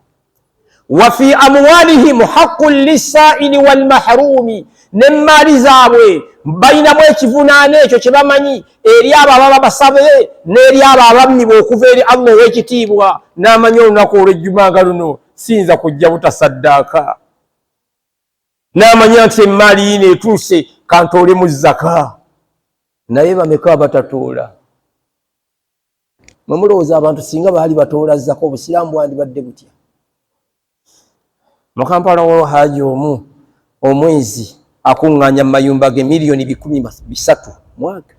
wa fi amwalihim haqqun lissaili wal mahrumi. N'emmaali zaabwe balinamu ekivunaano ekyo kye bamanyi eri abo ababa basabe n'eri abo abammibwa okuva eri Allah ow'ekitiibwa. N'amanyi olunaku olw'ejjuma nga luno siyinza kujja butasaddaaka, n'amanya nti emmaali yiino etuuse, kantoolemu zaka. Naye bameka abatatuula? Mwe mulowooza abantu singa baali batoola zaka, obusiraamu bwandibadde butya? Mu Kampala waliwo haaji omu, omwezi akuŋŋaanya mu mayumba ge miliyoni 300 mwaka,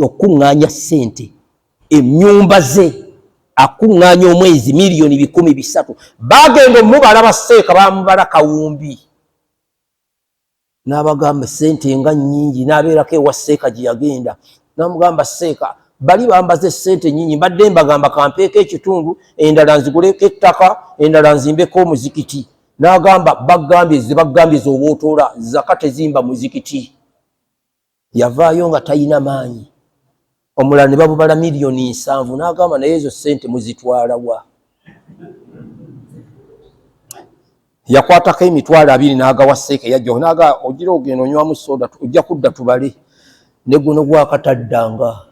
okuŋŋaanya ssente emyumba ze akuŋŋaanya omwezi miliyoni 300. Bagenda omubala, baseeka bamubala kawumbi, n'abagamba sente nga nnyingi. N'abeerako ewa seeka gye yagenda, n'amugamba, "Seeka, bali bambaze sente nnyingi, mbadde mbagamba kampeeko ekitundu, endala nziguleko ettaka, endala nzimbeko omuzikiti." N'agamba, "Bagambye ze bagambye z'oba otoola zaka, tezimba muzikiti." Yavaayo nga talina maanyi. Omulala ne babubala miliyoni 70, n'agamba, "Naye ezo sente muzitwala wa?" Yakwatako 20,000 n'agawa seeka eyajja, naga, "Ogira ogenda onywamu soda, ojja kudda tubale." Ne guno gwakataddanga.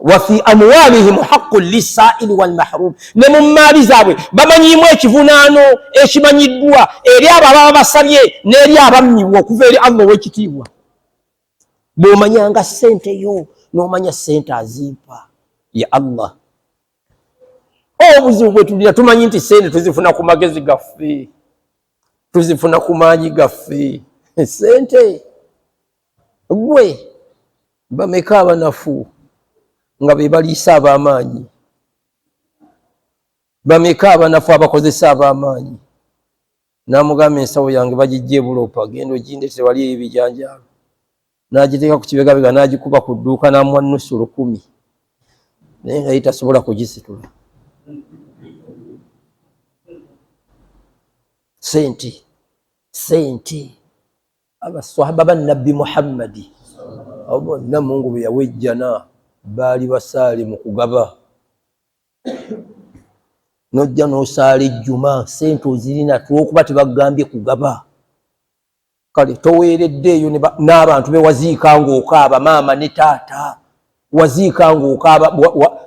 Wafi amwalihim haqqun lissaili walmahrum, ne mu mmaali zaabwe bamanyiimu ekivunaano ekimanyiddwa eri abo ababa basabye n'eri abammibwa okuva eri Allah ow'ekitiibwa. Bw'omanyanga ssente yo n'omanya ssente azimpa ya Allah. Obuzibu bwe tulina, tumanyi nti ssente tuzifuna ku magezi gaffe, tuzifuna ku maanyi gaffe. Ssente gwe bameka abanafu nga be baliisa ab'amaanyi? Bameka abanafu abakozesa ab'amaanyi? N'amugamba, ensawo yange bagijja ebulopa, genda ogindete wali ebijanjaalo. N'agiteeka ku kibegabega, n'agikuba ku dduuka, n'amuwa nusu 1000, naye nga ye tasobola kugisitula. Sente, sente. Abaswahaba ba Nabbi Muhammadi abo bonna Mungu bwe yawa ejjana baali basaale mu kugaba. Nojja n'osaala ejjuma, sente ozirina, tulwokuba tebagambye kugaba. Kale toweereddeeyo n'abantu be waziika ng'okaaba, maama ne taata waziika ng'okaaba,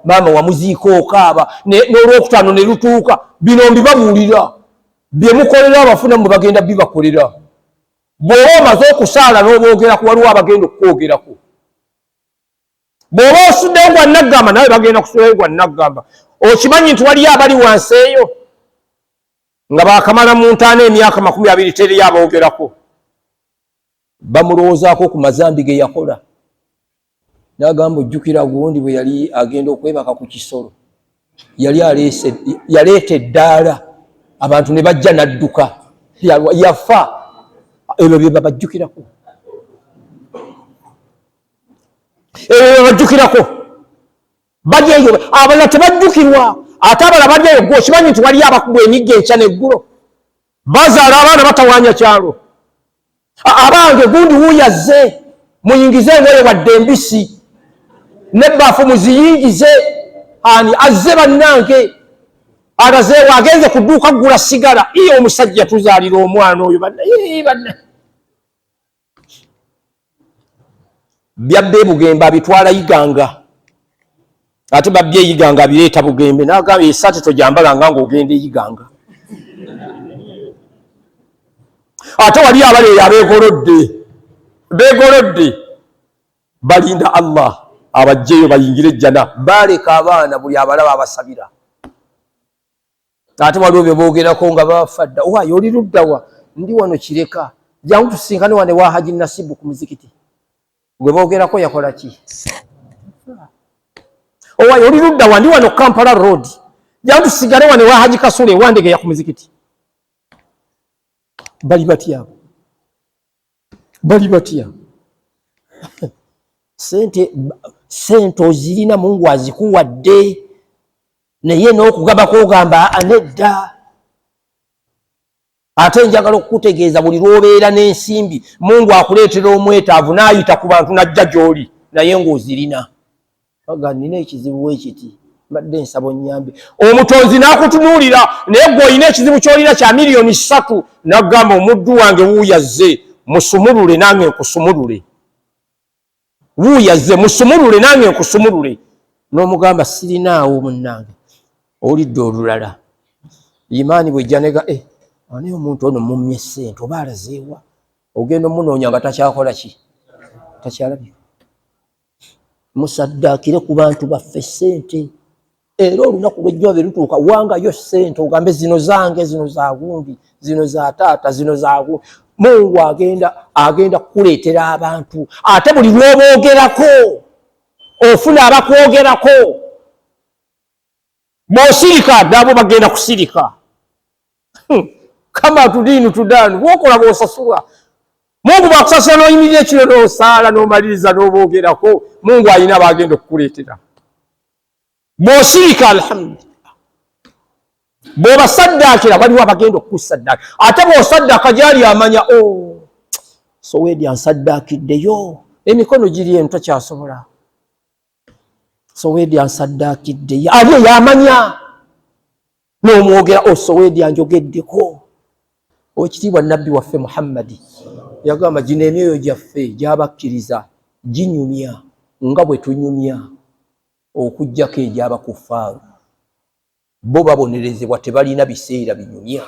maama wamuziika okaaba, n'olwokutaano ne lutuuka. Bino mbibabuulira, bye mukolera abafuna mwe bagenda bibakolera. Bw'oba omaze okusaala n'oboogerako, waliwo abagenda okukwogerako. Bw'oba osuddeyo gwa naggamba, nawe bagenda kusulayo gwa naggamba. Okimanyi nti waliyo abali wansi eyo nga bakamala mu ntaana emyaka 20, teriyo aboogerako, bamulowoozaako ku mazambi ge yakola. N'agamba, ojjukira gundi bwe yali agenda okwebaka ku kisolo, yali aleese, yaleeta eddaala, abantu ne bajja n'adduka, yafa. Ebyo bye babajjukirako, ebyo bye babajjukirako. Bali eyo, abalala tebajjukirwa, ate abalala bali eyo. Gwe okimanyi nti waliyo abakubwa emigga enkya n'eggulo, bazaala abaana batawaanya kyalo. Abange, gundi wuuyazze, muyingize engoye wadde embisi nebbaafu muziyingize. Ani azze bannange? Alazeewo, agenze ku dduuka kugula sigala. Iye, omusajja tuzaalira omwana oyo banna banna. Byabba ebugembe abitwala Iganga, ate babbye Iganga abireeta Bugembe. N'agamba, esaati togyambalanga ng'ogenda Eyiganga. Ate wali abali eyo abeegolodde, beegolodde, balinda Allah abajjeyo bayingire ejjana. Baleka abaana, buli abalaba abasabira. Ate waliwo bye boogerako nga bafa dda. Waayo, oli luddawa? Ndi wano Kireka. Jangu tusinkane wane wa Haji Nasibu ku muzikiti. Gwe boogerako yakola ki? Owayo, oli luddawa? Ndi wano Kampala Road. Jangu tusigale wane wa Haji Kasule ewandegeya ku muzikiti. Bali batya? Bali batya? Sente, sente ozirina, Mungu azikuwadde, naye n'okugaba kwogamba anedda. Ate njagala okukutegeeza, buli lw'obeera n'ensimbi, Mungu akuleetera omwetaavu n'ayita ku bantu n'ajja gy'oli, naye ng'ozirina. Aga, nina ekizibu wekiti, mbadde nsaba onnyambe. Omutonzi n'akutunuulira, naye gwe olina ekizibu ky'olina kya miliyoni 3, n'agamba, omuddu wange wuuyazze, musumulule nange nkusumulule. Wuuyazze, musumulule nange nkusumulule. N'omugamba, sirinaawo munnange, olidde olulala. Imaani bwejja nega, eh, ani omuntu ono mummye ssente, oba alazeewa? Ogenda omunoonya nga takyakola ki, takyalabika. Musaddaakire ku bantu baffe ssente, era olunaku lwejjuma bwe lutuuka, wangayo ssente, ogambe, zino zange, zino za gundi, zino za taata, zino za gundi. Mungu agenda kukuleetera abantu. Ate buli lw'oboogerako ofuna abakwogerako. Bw'osirika nabo bagenda kusirika. Kama tudiinu tudaanu, bwokola bw'osasulwa. Mungu bwakusasula n'oyimirira ekiro n'osaala n'omaliriza n'oboogerako, Mungu alina bagenda okukuleetera. Bw'osirika, alhamdulillah, bw'obasaddaakira, waliwo abagenda okukusaddaaka. Ate bw'osaddaaka gyali amanya, o oh, Soweedi ansaddaakiddeyo, emikono giri eno takyasobola. Soweedi ansaddaakiddeyo, ali eyo amanya n'omwogera, o oh, Soweedi anjogeddeko. Owekitiibwa Nabbi waffe Muhammadi yagamba, gino emyoyo gyaffe gyabakkiriza ginyumya nga bwe tunyumya. Okuggyako egy'abakufaaru, bo babonerezebwa tebalina biseera binyumya.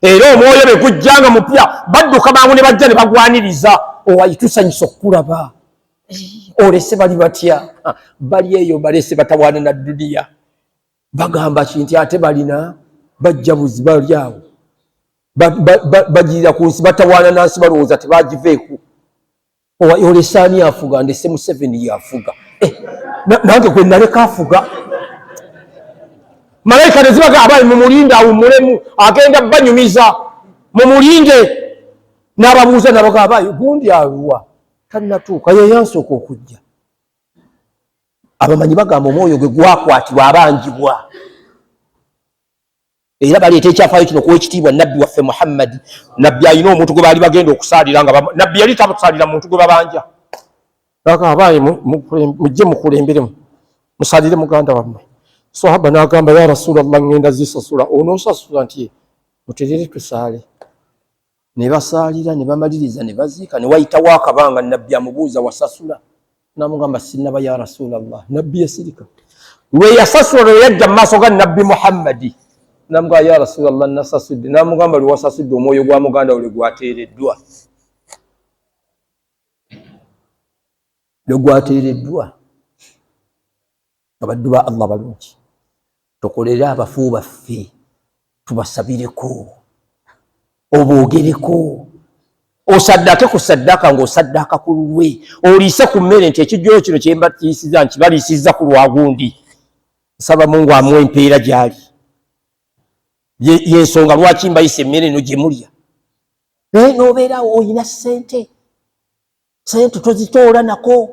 Era omwoyo bwe gujja nga mupya, badduka mangu ne bajja ne bagwaniriza, owayi tusanyusa okukulaba, olese bali batya? Bali eyo balese batawaana na duniya. Bagamba ki nti ate balina bajja buzi bali awo bagirira ku nsi, batawaana na nsi, balowooza tebagiveeko. Olese ani afuga? Ndese Museveni yafuga. Eh, nange gwe naleka afuga. Malayika nezibaga abayi mumulinde awummulemu, agenda banyumiza, mumulinde. N'ababuuza nabaga abayi gundi aluwa tannatuuka, yeyansooka okujja. Abamanyi bagamba omwoyo gwe gwakwatibwa abanjibwa, era baleeta ekyafaayo kino kuwa ekitiibwa nabbi waffe Muhammadi. Nabbi alina omuntu gwe baali bagenda okusaalira, nga nabbi yali takusaalira muntu gwe babanja. Abaayi mujje mukulemberemu musalire muganda wammwe. Sahaba n'agamba, ya Rasulallah, ngenda zisasula. Onoosasula nti muterere tusaale. Ne basaalira ne bamaliriza ne baziika. Ne wayitawo akabanga, nabbi amubuuza, wasasula? Namugamba, sinnaba ya Rasulallah. Nabbi yasirika. Lwe yasasula, lwe yajja mu maaso ga nabbi Muhammadi, namugamba, ya Rasulallah, nasasudde. Namugamba, lwe wasasudde omwoyo gwa muganda wo lwe gwateereddwa, lwe gwateereddwa. Abaddu ba Allah balungi, tukolere abafu baffe, tubasabireko, oboogereko, osaddake ku saddaka ng'osaddaka ku lulwe, oliise ku mmere nti ekijjulo kino kyembatiisiza nkibaliisizza ku lwagundi, nsaba Mungu amuwa empeera gy'ali, yensonga lwaki mbayisa emmere eno gye mulya. Naye n'obeerawo olina ssente, sente tozitoola nako,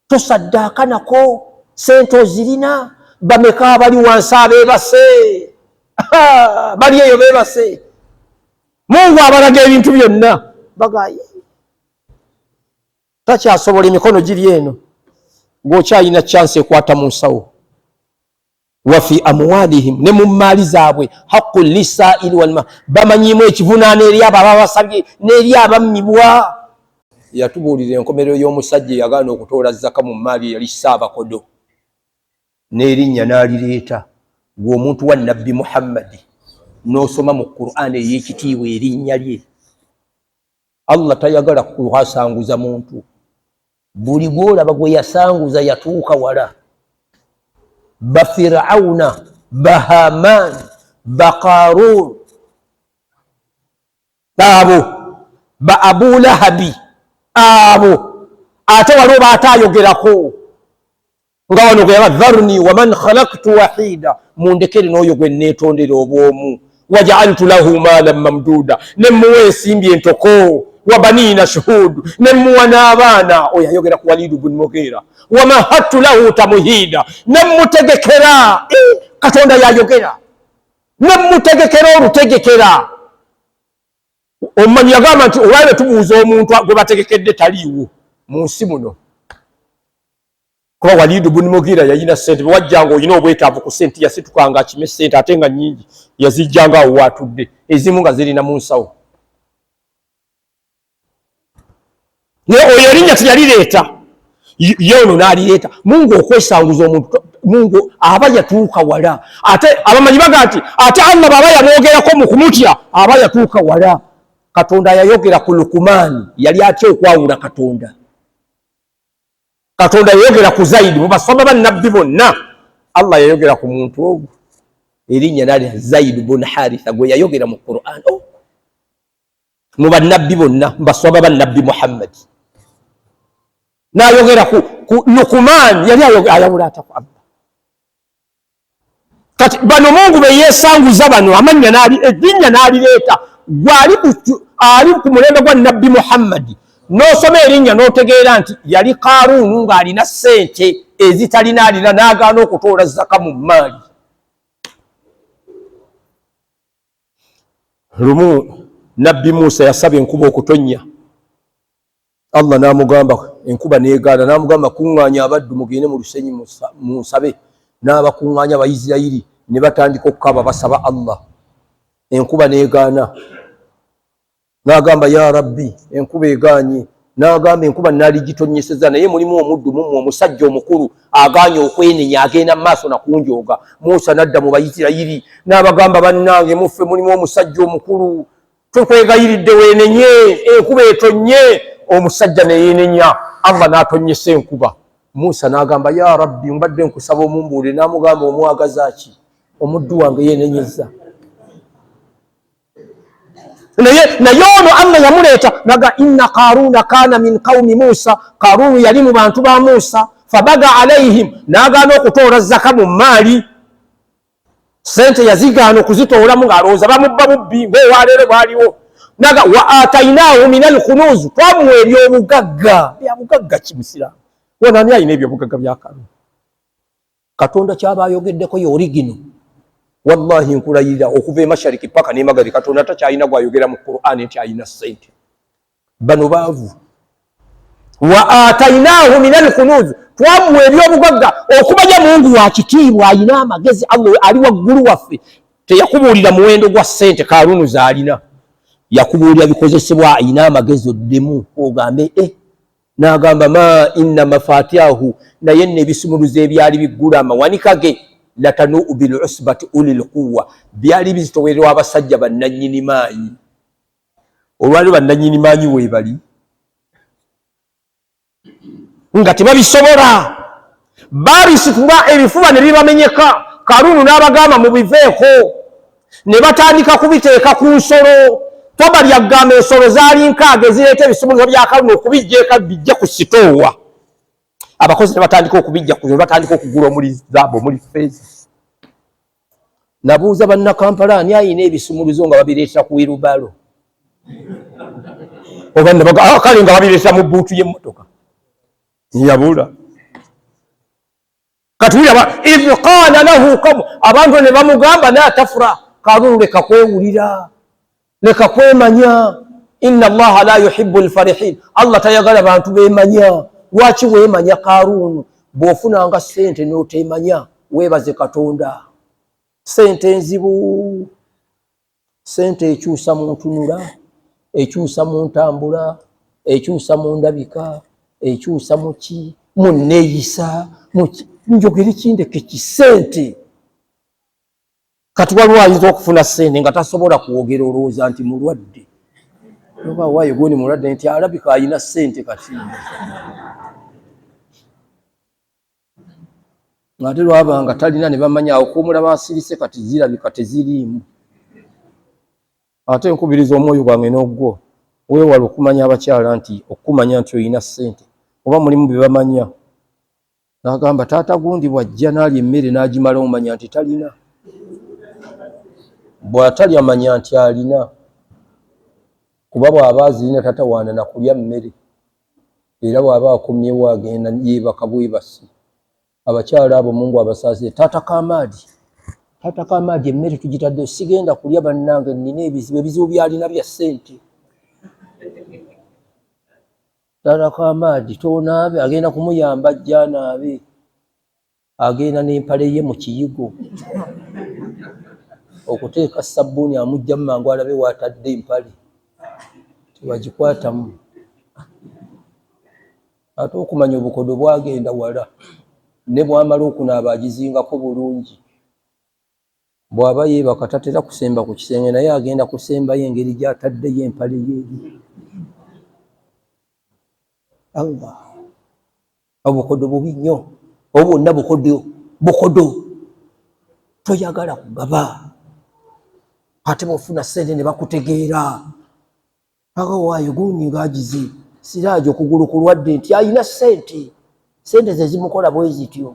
tosaddaaka nako, sente ozirina. Bameka abali wansi abeebase, bali eyo beebase, Mungu abalaga ebintu byonna, bagaye takyasobola, emikono giri eno, gwokyalina chance ekwata mu nsawo. Wafi amwalihim, ne mu mmaali zaabwe, haqqu lisaili walma, bamanyimu ekivunaano eri abo ababasabye n'eri abammibwa. Yatubuulira enkomerero y'omusajja eyagaana okutoola zaka mu mmaali eyali Ssaabakodo, n'erinnya n'alireeta. Gwe omuntu wa nabbi Muhammadi n'osoma mu Qur'an ey'ekitiibwa erinnya lye. Allah tayagala kuhasanguza muntu. Buli gwolaba gwe yasanguza yatuuka wala. Bafirauna, Bahaman, Baqarun, abo ba Abulahabi abo, ate waliwo baatayogerako nga wano gwe yaba dharni waman khalaktu wahida, mundekere n'oyo gwe neetondera obwomu, wajaaltu lahu maalan mamduda, ne mmuwa ensimbi entoko, wabanina shuhudu, ne mmuwa n'abaana. Oyo ayogera ku Walidu bun Mugira. Wamahattu lahu tamuhida, ne mmutegekera. Katonda yayogera, ne mmutegekera olutegekera. Omumanyi yagamba nti olwali tubuuza omuntu gwe bategekedde taliiwo mu nsi muno, kuba Walidu bun Mugira yalina sente. Bwewajjanga olina obwetaavu ku sente, yasitukanga akime sente, ate nga nyingi, yazijjanga awo waatudde, ezimu nga zirina mu nsawo. Naye oyo erinnya teyalireeta, ye ono n'alireeta. Mungu okwesanguza omuntu, Mungu aba yatuuka wala. Ate abamanyi baga nti ate Allah bw'aba yamwogerako mu kumutya, aba yatuuka wala. Katonda yayogera ku Lukumaani, yali atya okwawula Katonda. Katonda yayogera ku Zaidi, mu baswaba ba nabbi bonna Allah yayogera ku muntu ogwo erinnya nali Zaid bun Haritha, gwe yayogera mu Qur'an. Oh. Mu bannabbi bonna, mu baswaba ba nabbi Muhammad, n'ayogera ku Lukumaan, yali ayawula ata ku Allah. Kati bano Mungu beyesanguza bano amannya erinnya n'alireeta, gwe ali ku mulembe gwa nabbi Muhammadi n'osoma erinnya n'otegeera nti yali Karuunu ng'alina ssente ezitalina alina, n'agaana okutoola zaka mu mmaali. Lumu nabbi Musa yasaba enkuba okutonnya, Allah n'amugamba enkuba n'egaana, n'amugamba kuŋŋaanya abaddu mugende mu lusenyi munsabe. N'abakuŋŋaanya Abayisirayiri ne batandika okukaaba basaba Allah, enkuba n'egaana. N'agamba, ya Rabbi, enkuba egaanye. N'agamba enkuba naligitonyeseza, naye mulimu omuddu mummwe omusajja omukulu agaanye okwenenya, agenda mu maaso nakunjooga. Musa n'adda mu Bayisirayiri n'abagamba, bannange muffe mulimu omusajja omukulu, tukwegayiridde weenenye, enkuba etonnye. Omusajja neyeenenya, Allah n'atonyesa enkuba. Musa n'agamba, ya Rabbi, mbadde nkusaba omumbuulire. N'amugamba, omwagaza ki? Omuddu wange yeenenyezza. Naye ono Allah yamuleeta naga, inna Karuna kana min qaumi Musa, Karunu yali mu bantu ba Musa, fabaga alaihim, n'agaana okutoola zaka mu maali, sente yazigaana okuzitoolamu ng'alowooza bamubba bubbi ng'owaleero bwaliwo. Naga wa atainahu min alkunuzu, twamuwa ebyobugagga. Byabugagga ki musiraamu wonani alina ebyobugagga bya Karunu? Katonda kyaba ayogeddeko ye origino. Wallahi nkulayirira, okuva emashariki paka nemagari, Katonda takyalina gwayogera mu Qur'ani nti alina ssente. Bano baavu. Wa atainahu min alkunuz, twamuwa ebyobugagga. Okumanya Mungu wa kitiibwa, alina amagezi, Allah ali waggulu waffe, teyakubuulira muwendo gwa ssente Karunu zaalina, yakubuulira bikozesebwa. Alina amagezi, oddemu ogambe eh. N'agamba, ma inna mafatiahu, naye nno ebisumuluzo ebyali biggula amawanika ge, latanuu bilusbati ulil quwa, byali bizitowererwa abasajja bannannyini maanyi. Olwaliro bannannyini maanyi weebali nga tebabisobola, babisitula ebifuba ne bibamenyeka. Karunu n'abagamba, mubiveeko. Ne batandika kubiteeka ku nsolo. Tabali agamba ensolo zaali 60 ezireeta ebisumuluzo bya Karunu okubijja bijje ku sitoowa. Abakozi ne batandika okubijja ku, batandika okugula omuli zaabu, omuli feeza. Nabuuza bannakampala, ani ayina ebisumuluzo nga babireetera ku wirubalo oba kale nga babireetera mu buutu y'emmotoka? Yabula. Kati wulaba, idh qala lahu kamu, abantu ne bamugamba, la tafra, Karunu leka kwewulira, leka kwemanya, inna Allaha la yuhibbu lfarihin, Allah tayagala bantu bemanya. Lwaki weemanya Karunu? Bw'ofunanga ssente n'oteemanya, weebaze Katonda. Ssente nzibu, ssente ekyusa mu ntunula, ekyusa mu ntambula, ekyusa mu ndabika, ekyusa muki, mu nneeyisa, njogere kindeke kisente. Kati waliwo ayinza okufuna ssente nga tasobola kwogera, olowooza nti mulwadde, oba waayo gundi mulwadde, nti alabika alina ssente. Kati ate lwaba nga talina, ne bamanya awo kumulaba asirise, kati zirabika teziriimu. Ate nkubiriza omwoyo gwange n'ogwo, weewale okumanya abakyala nti okumanya nti olina ssente, oba mulimu bye bamanya. N'agamba, taata gundi bw'ajja n'alya emmere n'agimala, omanya nti talina, bw'atalya manya nti alina, kuba bw'aba azirina tatawaana na kulya mmere, era bw'aba akomyewo agenda yeebaka bwebasi. Abakyala abo Mungu abasaasire. Taata Kamaadi, taata Kamaadi, emmere tugitadde, sigenda kulya bannange, nnina ebizibu. Ebizibu byalina bya ssente. Taata Kamaadi tonaabe, agenda kumuyamba ajja anaabe, agenda n'empale ye mu kiyigo okuteeka sabbuuni, amugjamu mangu alabe waatadde empale tebagikwatamu. Ate okumanya obukodo bwagenda wala, ne bwamala okunaaba agizingako bulungi. Bw'aba yeebaka tatera kusemba ku kisenge, naye agenda kusembayo engeri gy'ataddeyo empale ye eri. Allah, obukodo bubi nnyo, obwo bwonna bukodo bukodo, toyagala kugaba. Ate bw'ofuna ssente ne bakutegeera, aga waayo gundi ng'agize siraaji okugulu kulwadde, nti alina ssente, ssente ze zimukola bwe zityo.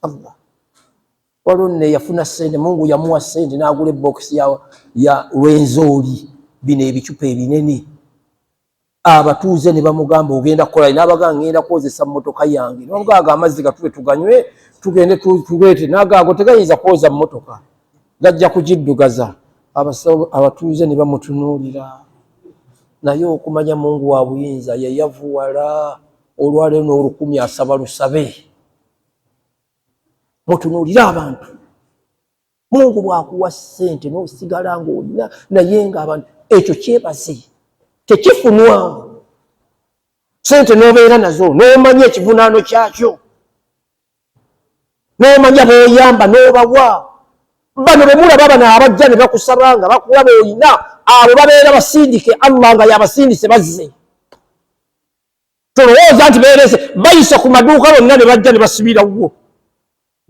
Allah, waliwo nno eyafuna ssente, Mungu yamuwa ssente n'agula ebokisi ya Rwenzori, bino ebicupa ebinene. Abatuuze ne bamugamba, ogenda kukola? N'abagamba, ngenda kwozesa mmotoka yange. Nebamugamba, amazzi gatube tuganywe, tugende tuleete. N'agaago tegayinza kwoza mmotoka, gajja kugiddugaza. Abatuuze ne bamutunuulira, naye okumanya Mungu wa buyinza, yayavuwala olwaleero n'olukumi asaba lusabe. Mutunuulire abantu. Mungu bw'akuwa ssente n'osigala ng'olina, naye ng'abantu, ekyo kyebaze. Tekifunwa sente n'obeera nazo n'omanya ekivunaano kyakyo, n'omanya b'oyamba n'obawa. Bano bemulaba bano abajja ne bakusaba nga bakulaba olina, abo babeera basindike Allah nga yabasindise bazze. Tolowooza nti beerese, bayise ku maduuka bonna ne bajja ne basibira wo.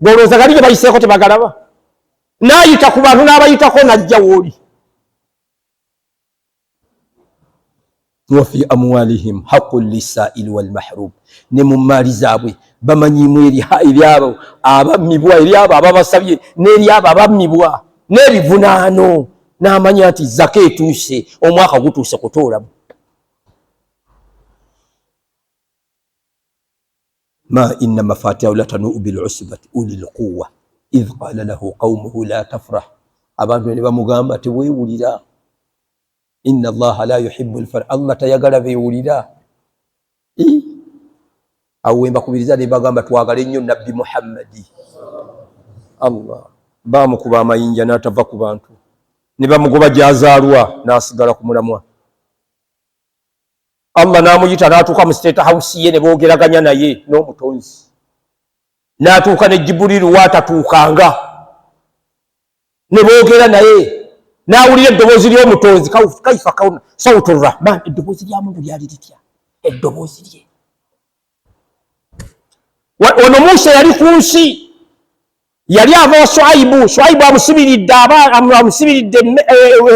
Golowooza gali ge bayiseeko tebagalaba, n'ayita ku bantu n'abayitako n'ajja w'oli. Wafi amwalihim haqu lisaili walmahrum, ne mu mmaali zaabwe bamanyimu eri abo abammibwa, eri abo ababasabye n'eri abo abammibwa n'ebivunaano, n'amanya nti zaka etuuse, omwaka gutuuse kutoolamu. Ma inna mafatihahu latanuu bilusbati uli lquwa idh qala lahu qaumuhu la tafrah, abantu ne bamugamba teweewulira, inna allaha la yuhibu lfar, Allah tayagala beewulira. Awo wembakubiriza ne mbagamba twagale nnyo Nabbi Muhammadi. Allah bamukuba amayinja n'atava ku bantu, ne bamugoba gy'azaalwa n'asigala ku mulamwa. Allah n'amuyita n'atuuka mu state house ye ne boogeraganya naye n'omutonzi, n'atuuka ne Jibuliru waatatuukanga ne boogera naye, n'awulira eddoboozi ly'omutonzi, kaifa sautu rahman, eddoboozi lya Mungu lyali litya? Eddoboozi lye. Ono Musa yali ku nsi, yali ava wa Shuaibu, Shuaibu amusibiridde amusibiridde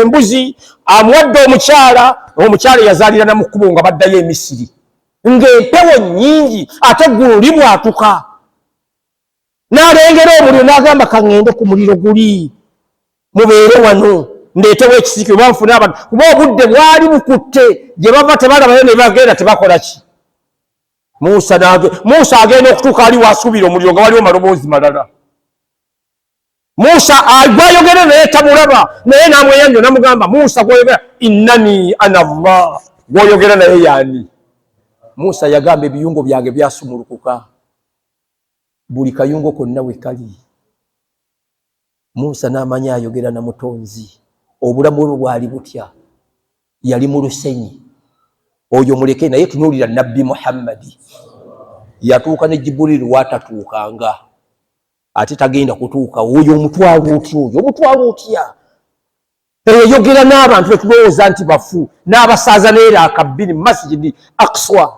embuzi, amuwadde omukyala, omukyala yazaalira na mu kkubo nga baddayo e Misiri, ng'empewo nnyingi ate eggulu libwatuka, n'alengera omuliro n'agamba kaŋŋende ku muliro guli mubeere wano ndeetewo ekisiiki oba nfune abantu, kuba obudde bwali bukutte gye bava tebalabayo ne bagenda tebakola ki. Musa agenda okutuuka ali wasuubira omuliro nga waliwo maloboozi malala. Musa gwayogera naye tamulaba, naye n'amweyanjo namugamba Musa gwayogera innani ana Allah, gwayogera naye yaani? Musa yagamba ebiyungo byange byasumulukuka, buli kayungo konna we kali. Musa n'amanya ayogera na mutonzi. Obulamu bwe bwali butya? Yali mu lusenyi. Oyo muleke, naye tunuulira Nabbi Muhammadi yatuuka ne Jibuliru waatatuukanga, ate tagenda kutuuka. Oyo omutwalo otya? Oyo omutwalo otya? Eyayogera n'abantu betulowooza nti bafu, n'abasaaza neera akabbiri mu Masjidi Aqsa,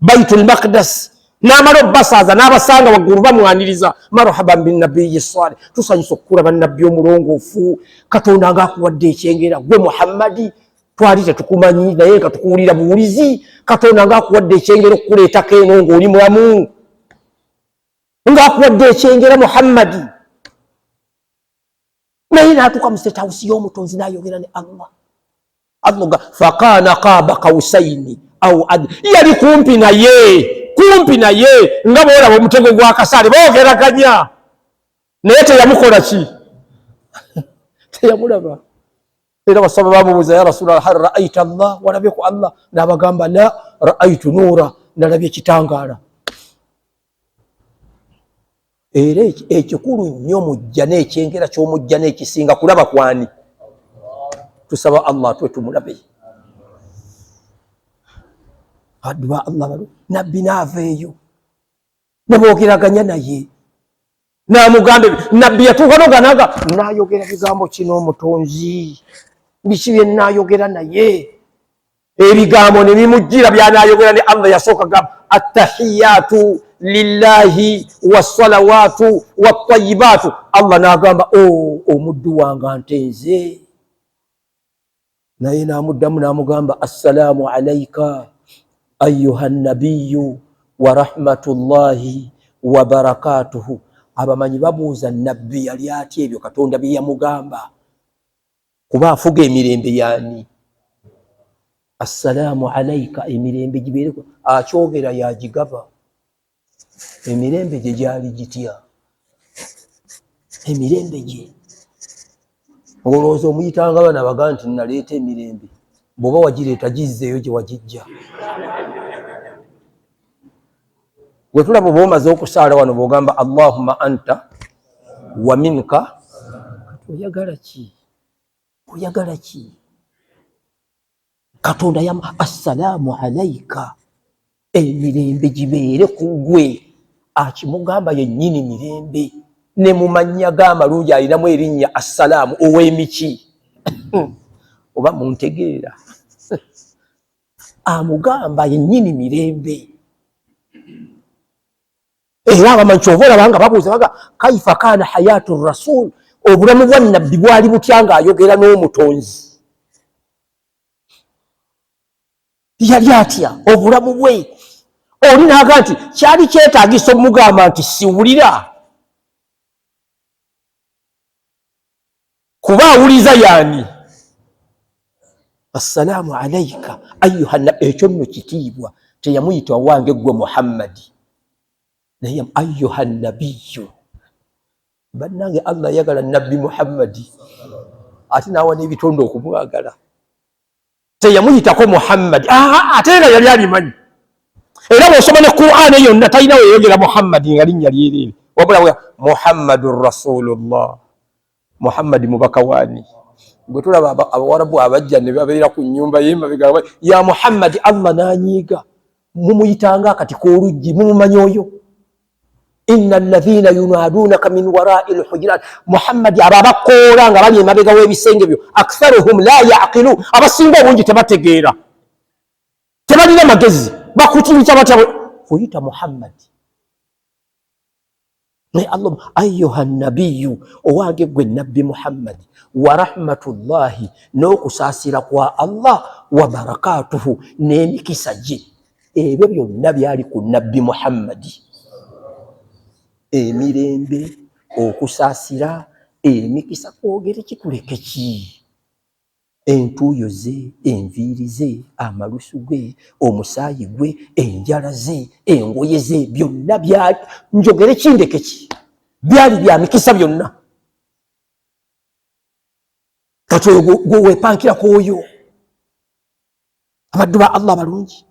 Baitul Maqdas, n'amala obbasaaza n'abasanga waggulu bamwaniriza, marhaban binnabiyi salih, tusanyusa okukulaba nabbi omulongoofu, Katonda ng'akuwadde ekyengera gwe Muhammadi, twali tetukumanyi naye nga tukuwulira buwulizi, Katonda ng'akuwadde ekyengera okukuleetako eno ng'oli mulamu, ng'akuwadde ekyengera Muhammadi. Naye n'atuuka mu state house y'omutonzi n'ayogera ne Allah. Allah fakana qaba kausaini au ad, yali kumpi naye, kumpi naye nga bw'olaba omutego gwa kasaale, boogeraganya naye teyamukola ki? Teyamulaba. Era basaba bamubuuza, ya Rasulallah, hal raaita Allah, walabye ku Allah? N'abagamba la raaitu nuura, nalabye ekitangaala. Era ekikulu nnyo mujja n'ekyengera ky'omujja n'ekisinga kulaba kwani? Tusaba Allah atwe tumulabe. Addu ba Allah balu nabbi n'ava eyo ne boogeraganya naye n'amugamba ebyo. Nabbi yatuuka noganaga n'ayogera bigambo kino omutonzi, biki bye naayogera naye? Ebigambo ne bimujjira byanayogera ne Allah. Yasooka gamba attahiyatu lillahi wassalawatu wattayibatu. Allah n'agamba o omuddu wange antenze, naye n'amuddamu n'amugamba assalaamu alaika ayuha nabiyu wa rahmatullahi wa barakatuhu. Abamanyi babuuza nabbi yali atya ebyo Katonda bye yamugamba, kuba afuga emirembe yaani? Assalaamu alaika, emirembe gibeere, akyogera yagigaba. Emirembe gye gyali gitya? Emirembe gye ng'olowooza omuyitanga bana baga nti naleeta emirembe, bw'oba wagireeta gizzeeyo gye wagijja. Gwe tulaba oba omaze okusaala wano bw'ogamba Allahumma anta wa minka, oyagala ki? Oyagala ki? Katonda yam assalaamu alaika, emirembe gibeere ku ggwe. Akimugamba yennyini mirembe, ne mu mannya ge amalungi alinamu erinnya assalaamu, ow'emiki. Oba muntegeera? Amugamba yennyini mirembe. Era abamanyi kyova olaba nga babuuza baga kaifa kaana hayatu rasul, obulamu bwa nabbi bwali butya ng'ayogera n'omutonzi? Yali atya obulamu bwe? Oli n'aga nti kyali kyetaagisa omugamba nti siwulira, kuba awuliza yaani? Assalaamu alaika ayuha. Ekyo nno kitiibwa. Teyamuyita owange gwe Muhammadi, naye ayuha nabiyu. Bannange, Allah ayagala Nabbi Muhammadi, ate n'awa n'ebitonde okumwagala. Teyamuyitako Muhammadi, ate nga yali alimanyi. Era bw'osoma ne Qur'ani yonna, talina weyogera Muhammadi nga linnya lyereere, wabula Muhammadun Rasulullah, Muhammadi mubaka waani? Gwe tulaba abawarabu abajja ne babeera ku nnyumba y'emabega ya Muhammadi, Allah n'anyiiga, mumuyitanga akati k'oluggi, mumumanyi oyo? Inna alladhina yunadunaka min warai lhujurat, Muhammadi, abo abakoola nga bali emabega w'ebisenge byo, aktharuhum la yaqilu, abasinga obungi tebategeera, tebalina magezi. Bakutiisa batya kuyita Muhammadi? Naye Allah, ayuha nabiyu, owange gwe Nabbi Muhammadi, wa rahmatullahi, n'okusaasira kwa Allah, wa barakatuhu, n'emikisa gye. Ebyo byonna byali ku Nabbi Muhammadi, emirembe, okusaasira, emikisa. Kwogere kikuleke ki? Entuuyo ze, enviiri ze, amalusu ge, omusaayi gwe, enjala ze, engoye ze, byonna byali, njogere kindeke ki, byali bya mikisa byonna. Kati oyo gwe wepankirako oyo? Abaddu ba Allah balungi,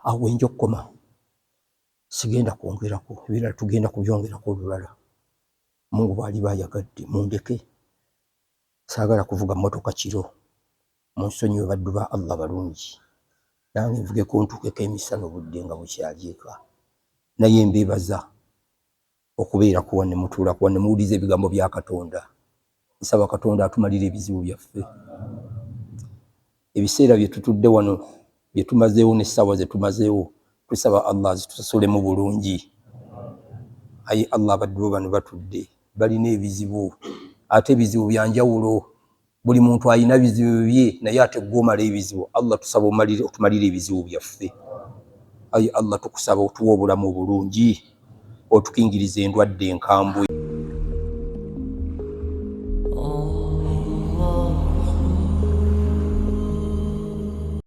awo wenja okukoma, sigenda kwongerako ebirala, tugenda kubyongerako olulala Mungu bw'aliba ayagadde. Mundeke, saagala kuvuga mmotoka kiro, munsonyiwe. Baddu ba Allah balungi, nange nvugeko ntuukeko emisana, obudde nga bukyali eka. Naye mbeebaza okubeera kuwa ne mutuula kuwa ne muwuliza ebigambo bya Katonda. Nsaba Katonda atumalire ebizibu byaffe. Ebiseera bye tutudde wano, bye tumazeewo, n'essaawa ze tumazeewo, tusaba Allah azitusasulemu bulungi. Ayi Allah, abaddu bo bano batudde, balina ebizibu, ate ebizibu byanjawulo. Buli muntu alina bizibu bye, naye ate gwe omala ebizibu. Allah, tusaba omalire, otumalire ebizibu byaffe. Ayi Allah, tukusaba otuwa obulamu obulungi, otukingiriza endwadde enkambwe.